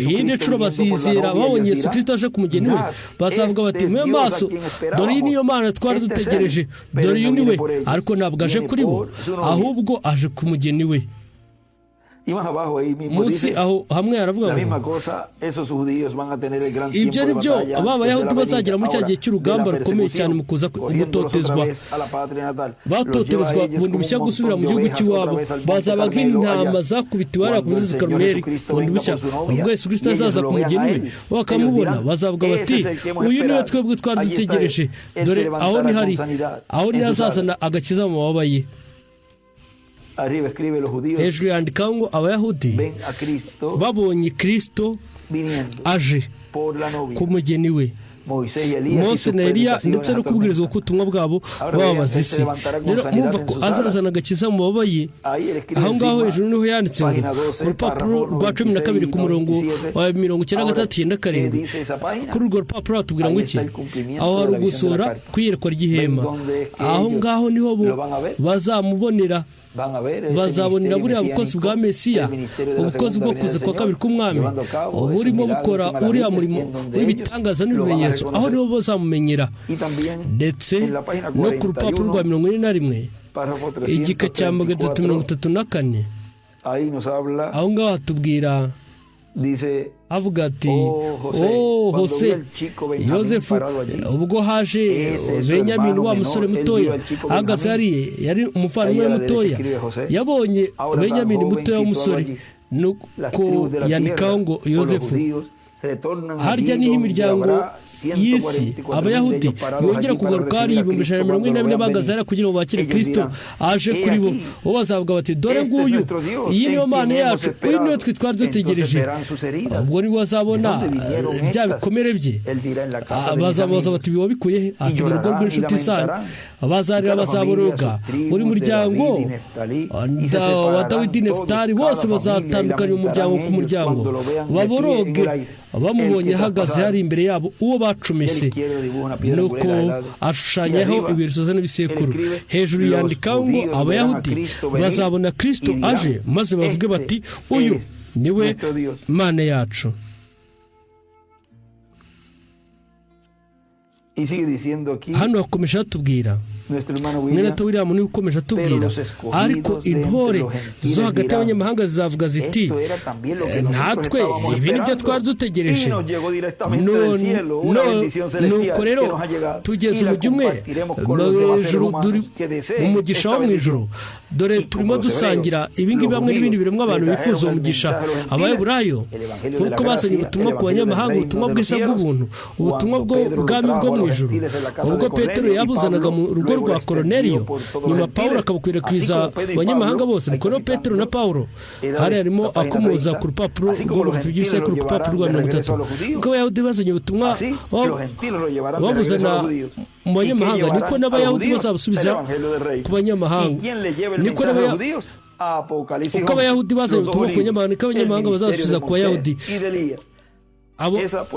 Iyindi nshuro bazizera babonye Yesu Kirisito aje ku mugeni we, bazavuga bati mwe maso, dore iyi niyo Mana twari dutegereje, dore uyu ni we. Ariko ntabwo aje kuri bo, ahubwo aje ku mugeni we. Munsi aho hamwe haravuga ngo ibyo ni byo ba Bayahudi bazagera muri cya gihe cy'urugamba rukomeye cyane mu kuza gutotezwa, batotezwa bundi bushya gusubira mu gihugu cy'iwabo, bazaba nk'intama zakubitiwe hariya ku musozi Karumeli bundi bushya. Ubwo Yesu Kristo azaza ku mugeni we, bakamubona bazavuga bati uyu niwe twebwe twari dutegereje, dore aho ni hari, aho ni azazana agakiza mu mababa ye. Hejuru yandikaho ngo Abayahudi babonye Kristo aje ku mugeni we, Mose na Eliya ndetse no kubwirizwa k'ubutumwa bwabo bababaza isi. Rero murumva ko azazana agakiza mu mababa ye. Aho ngaho hejuru niho yanditse ngo ku rupapuro rwa 12 ku murongo wa 93 97, kuri urwo rupapuro hatubwira ngo iki? Aho hari ugusohora kw'iyerekwa ry'ihema. Aho ngaho niho bo bazamubonera, bazabonera buriya bukozi bwa Mesiya, ubukozi bwo kuza kwa kabiri k'umwami burimo bukora uriya murimo w'ibitangaza n'ibimenyetso, aho niho bazamumenyera. Ndetse no ku rupapuro rwa 41 igika cya 334, aho ngaho hatubwira avuga ati oh Hose Yosefu, ubwo haje Benyamini wa musore mutoya ahagaze hariya, yari umuvandimwe mutoya, yabonye Benyamini mutoya w'umusore, nuko yandikaho ngo Yosefu. Harya niho imiryango y'isi Abayahudi yongera kugaruka hari 144,000 bahagaze hariya kugira ngo bakire Kristo aje kuri bo. Bo bazavuga bati dore nguyu, iyi niyo Mana yacu, uyu niyo twe twari dutegereje. Ubwo nibwo bazabona bya bikomere bye, bazamubaza bati biba bikuye he? Ati mu rugo rw'inshuti zanyu. Bazarira, bazaboroga, buri muryango wa Dawidi, Nefutali, bose bazatandukanya umuryango ku muryango, baboroge bamubonye ahagaze hari imbere yabo uwo bacumise. Nuko ashushanyaho ibisoza n'ibisekuru. Hejuru yandikaho ngo Abayahudi bazabona Kristo aje, maze bavuge bati uyu niwe Mana yacu. Hano hakomeje hatubwira mwene William niwe ukomeje atubwira, ariko intore zo hagati y'abanyamahanga zizavuga ziti natwe ibi nibyo twari dutegereje. Nuko rero tugeze umujyi umwe mu mugisha wo mu ijuru, dore turimo dusangira ibingibi hamwe n'ibindi biremwa abantu bifuza umugisha. Abayeburayo nk'uko bazanye ubutumwa ku banyamahanga, ubutumwa bwiza bw'ubuntu, ubutumwa bw'ubwami bwo mu ijuru, ubwo Petero yabuzanaga mu rugo rwa Koroneliyo, nyuma Pawulo akabukwirakwiza abanyamahanga bose. Nuko rero Petero na Pawulo hari harimo akomoza ku rupapuro rwo by'ibisekuru, ku rupapuro rwa 30, kuko Abayahudi bazanye ubutumwa babuzana mu banyamahanga, niko n'Abayahudi bazabusubiza ku banyamahanga. Niko uko Abayahudi bazanye ubutumwa ku banyamahanga, niko abanyamahanga bazasubiza ku Bayahudi.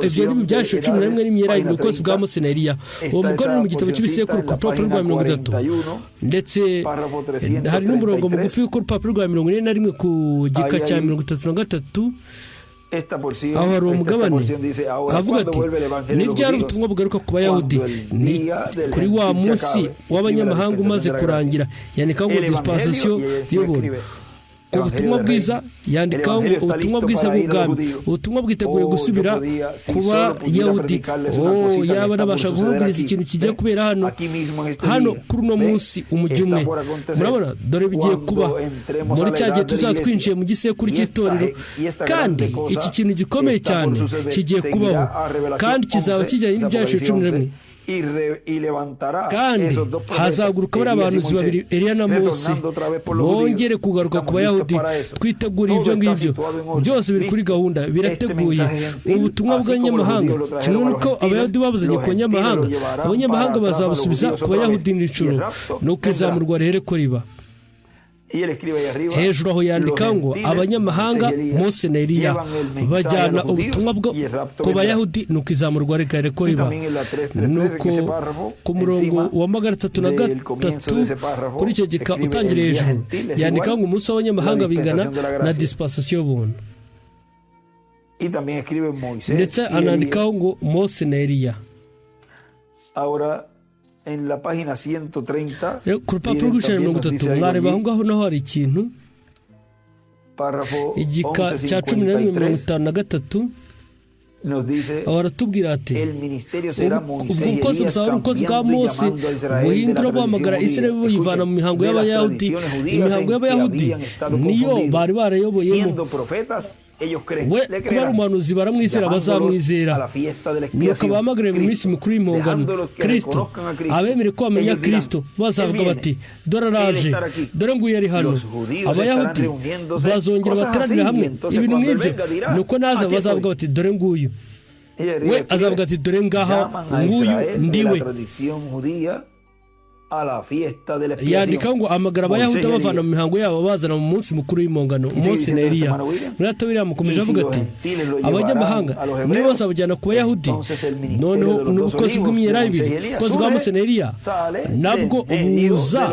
Ibyo ni ibyashiwe 11 n'imyerari ubukozi bwa Mose na Eliya. Uwo mugore uri mu gitabo cy'ibisekuru ku rupapuro rwa 30, ndetse hari n'umurongo mugufi ku rupapuro rwa 41 ku gika cya 33. Aho hari umugabane avuga ati ni ryari ubutumwa bugaruka ku Bayahudi? Ni kuri wa munsi w'abanyamahanga umaze kurangira. Yandikaho ngo dispensation y'ubuntu. Ku butumwa bwiza yandikaho ngo ubutumwa bwiza bw'ubwami, ubutumwa bwiteguye gusubira ku Bayahudi. Yaba nabasha guhuguriza ikintu kijya kubera hano hano kuri uno munsi umujyi umwe. Murabona dore bigiye kuba muri cya gihe tuzaba twinjiye mu gisekuru cy'itorero, kandi iki kintu gikomeye cyane kigiye kubaho, kandi kizaba kijyanye n'ibyashiwe 11. Kandi hazaguruka bariya bahanuzi babiri Eliya na Mose, bongere kugaruka ku Bayahudi. Twitegura ibyo ngibyo byose biri kuri gahunda, birateguye. Ubutumwa bw'abanyamahanga kimwe n'uko Abayahudi babuzanye ku banyamahanga, abanyamahanga bazabusubiza ku Bayahudi n'inshuro, nuko izamurwa rihere ko riba. Hejuru aho yandika ngo abanyamahanga Mose na Eliya bajyana ubutumwa bwo ku Bayahudi, nuko izamurwa rikare ko riba. Nuko ku murongo wa 303 kuri icyo gika utangiriye hejuru yandika ngo umunsi w'abanyamahanga bingana na dispensation y'ubuntu, ndetse anandikaho ngo Mose na Eliya. Ku rupapuro rw'ijana na 30 mwareba aho ngaho naho hari ikintu. Igika cya 11:53, baratubwira ati: "Ubwo bukozi buzaba ari ubukozi bwa Mose buhindura, buhamagara Isirayeli buyivana mu mihango y'Abayahudi." Imihango y'Abayahudi niyo bari barayoboyemo. We kuba ari umuhanuzi, baramwizera, bazamwizera. Nuko bahamagare mu minsi mikuru y'impongano, Kirisito. Abemere ko bamenya Kirisito bazavuga bati: "Dore araje, dore nguyu ari hano." Abayahudi bazongera bateranira hamwe, ibintu nk'ibyo. Nuko naza bazavuga bati: "Dore nguyu." We azavuga ati: "Dore ngaha, nguyu ndiwe." Yandikaho ngo amagara Abayahudi abavana mu mihango yabo, bazana mu munsi mukuru w'impongano, Mose na Eliya. Muri William akomeje avuga ati: "Abanyamahanga nibo bazabajyana ku Bayahudi." Noneho n'ubukozi bw'imyera ibiri, ubukozi bwa Mose na Eliya, nabwo buza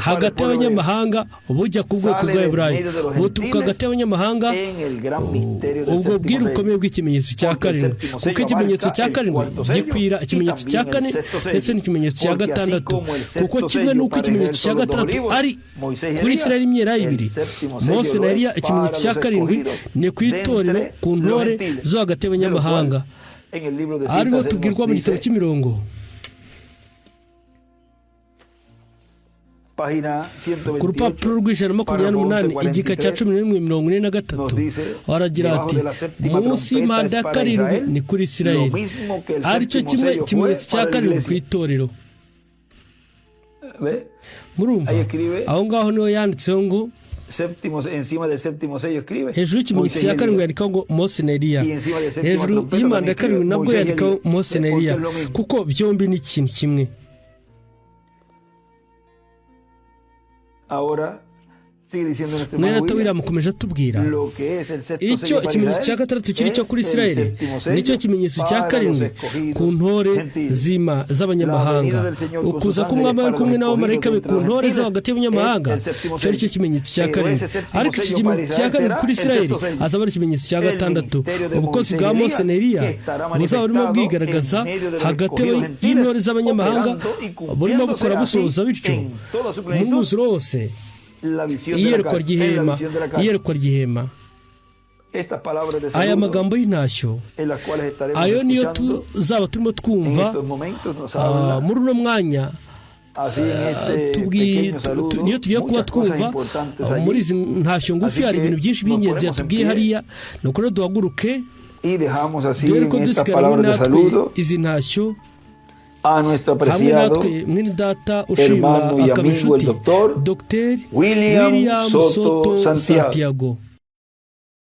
hagati y'abanyamahanga bujya ku bwoko bw'Aburayi, buturuka hagati y'abanyamahanga, ubwo bwiru bukomeye bw'ikimenyetso cya karindwi, kuko ikimenyetso cya karindwi gikwira ikimenyetso cya kane ndetse n'ikimenyetso cya gatandatu, kuko kimwe n'uko ikimenyetso cya gatandatu ari kuri Isirayeli imyera ibiri, Mose na Eliya, ikimenyetso cya karindwi ni ku itorero, ku ntore zo hagati y'abanyamahanga, aribo tubwirwa mu gitabo cy'imirongo, ku rupapuro rw'128, igika cya 11:43, aragira ati: "Munsi y'impanda ya karindwi ni kuri Isirayeli, aricyo kimwe ikimenyetso cya karindwi ku itorero." Murumva, aho ngaho niho yanditseho ngo hejuru y'ikimenyetso cya karindwi yandikaho ngo Mose na Eliya, hejuru y'impanda ya karindwi nabwo yandikaho Mose na Eliya, kuko byombi ni ikintu kimwe. Mwene William akomeje atubwira icyo ikimenyetso cya gatandatu kiri cyo kuri Isirayeli, nicyo kimenyetso cya karindwi ku ntore zima z'abanyamahanga. Ukuza k'umwami ari kumwe n'abamarayika be ku ntore zo hagati y'abanyamahanga, cyo ari cyo kimenyetso cya karindwi. Ariko iki kimenyetso cya karindwi kuri Isirayeli azaba ari ikimenyetso cya gatandatu. Ubukozi bwa Mose na Eliya buzaba burimo bwigaragaza hagati y'intore z'abanyamahanga, burimo bukora busohoza bityo mu mwuzuro wose iyerekwa ry'ihema, iyerekwa ry'ihema. Aya magambo y'intashyo, ayo niyo tuzaba turimo twumva muri uno mwanya, niyo tugiye kuba twumva muri izi ntashyo ngufi. Hari ibintu byinshi by'ingenzi yatubwiye hariya. Ni uko rero duhaguruke, dore ko dusigaramo natwe izi ntashyo hamwe natwe mwene data ushima akaba inshuti, Dr William Soto Santiago.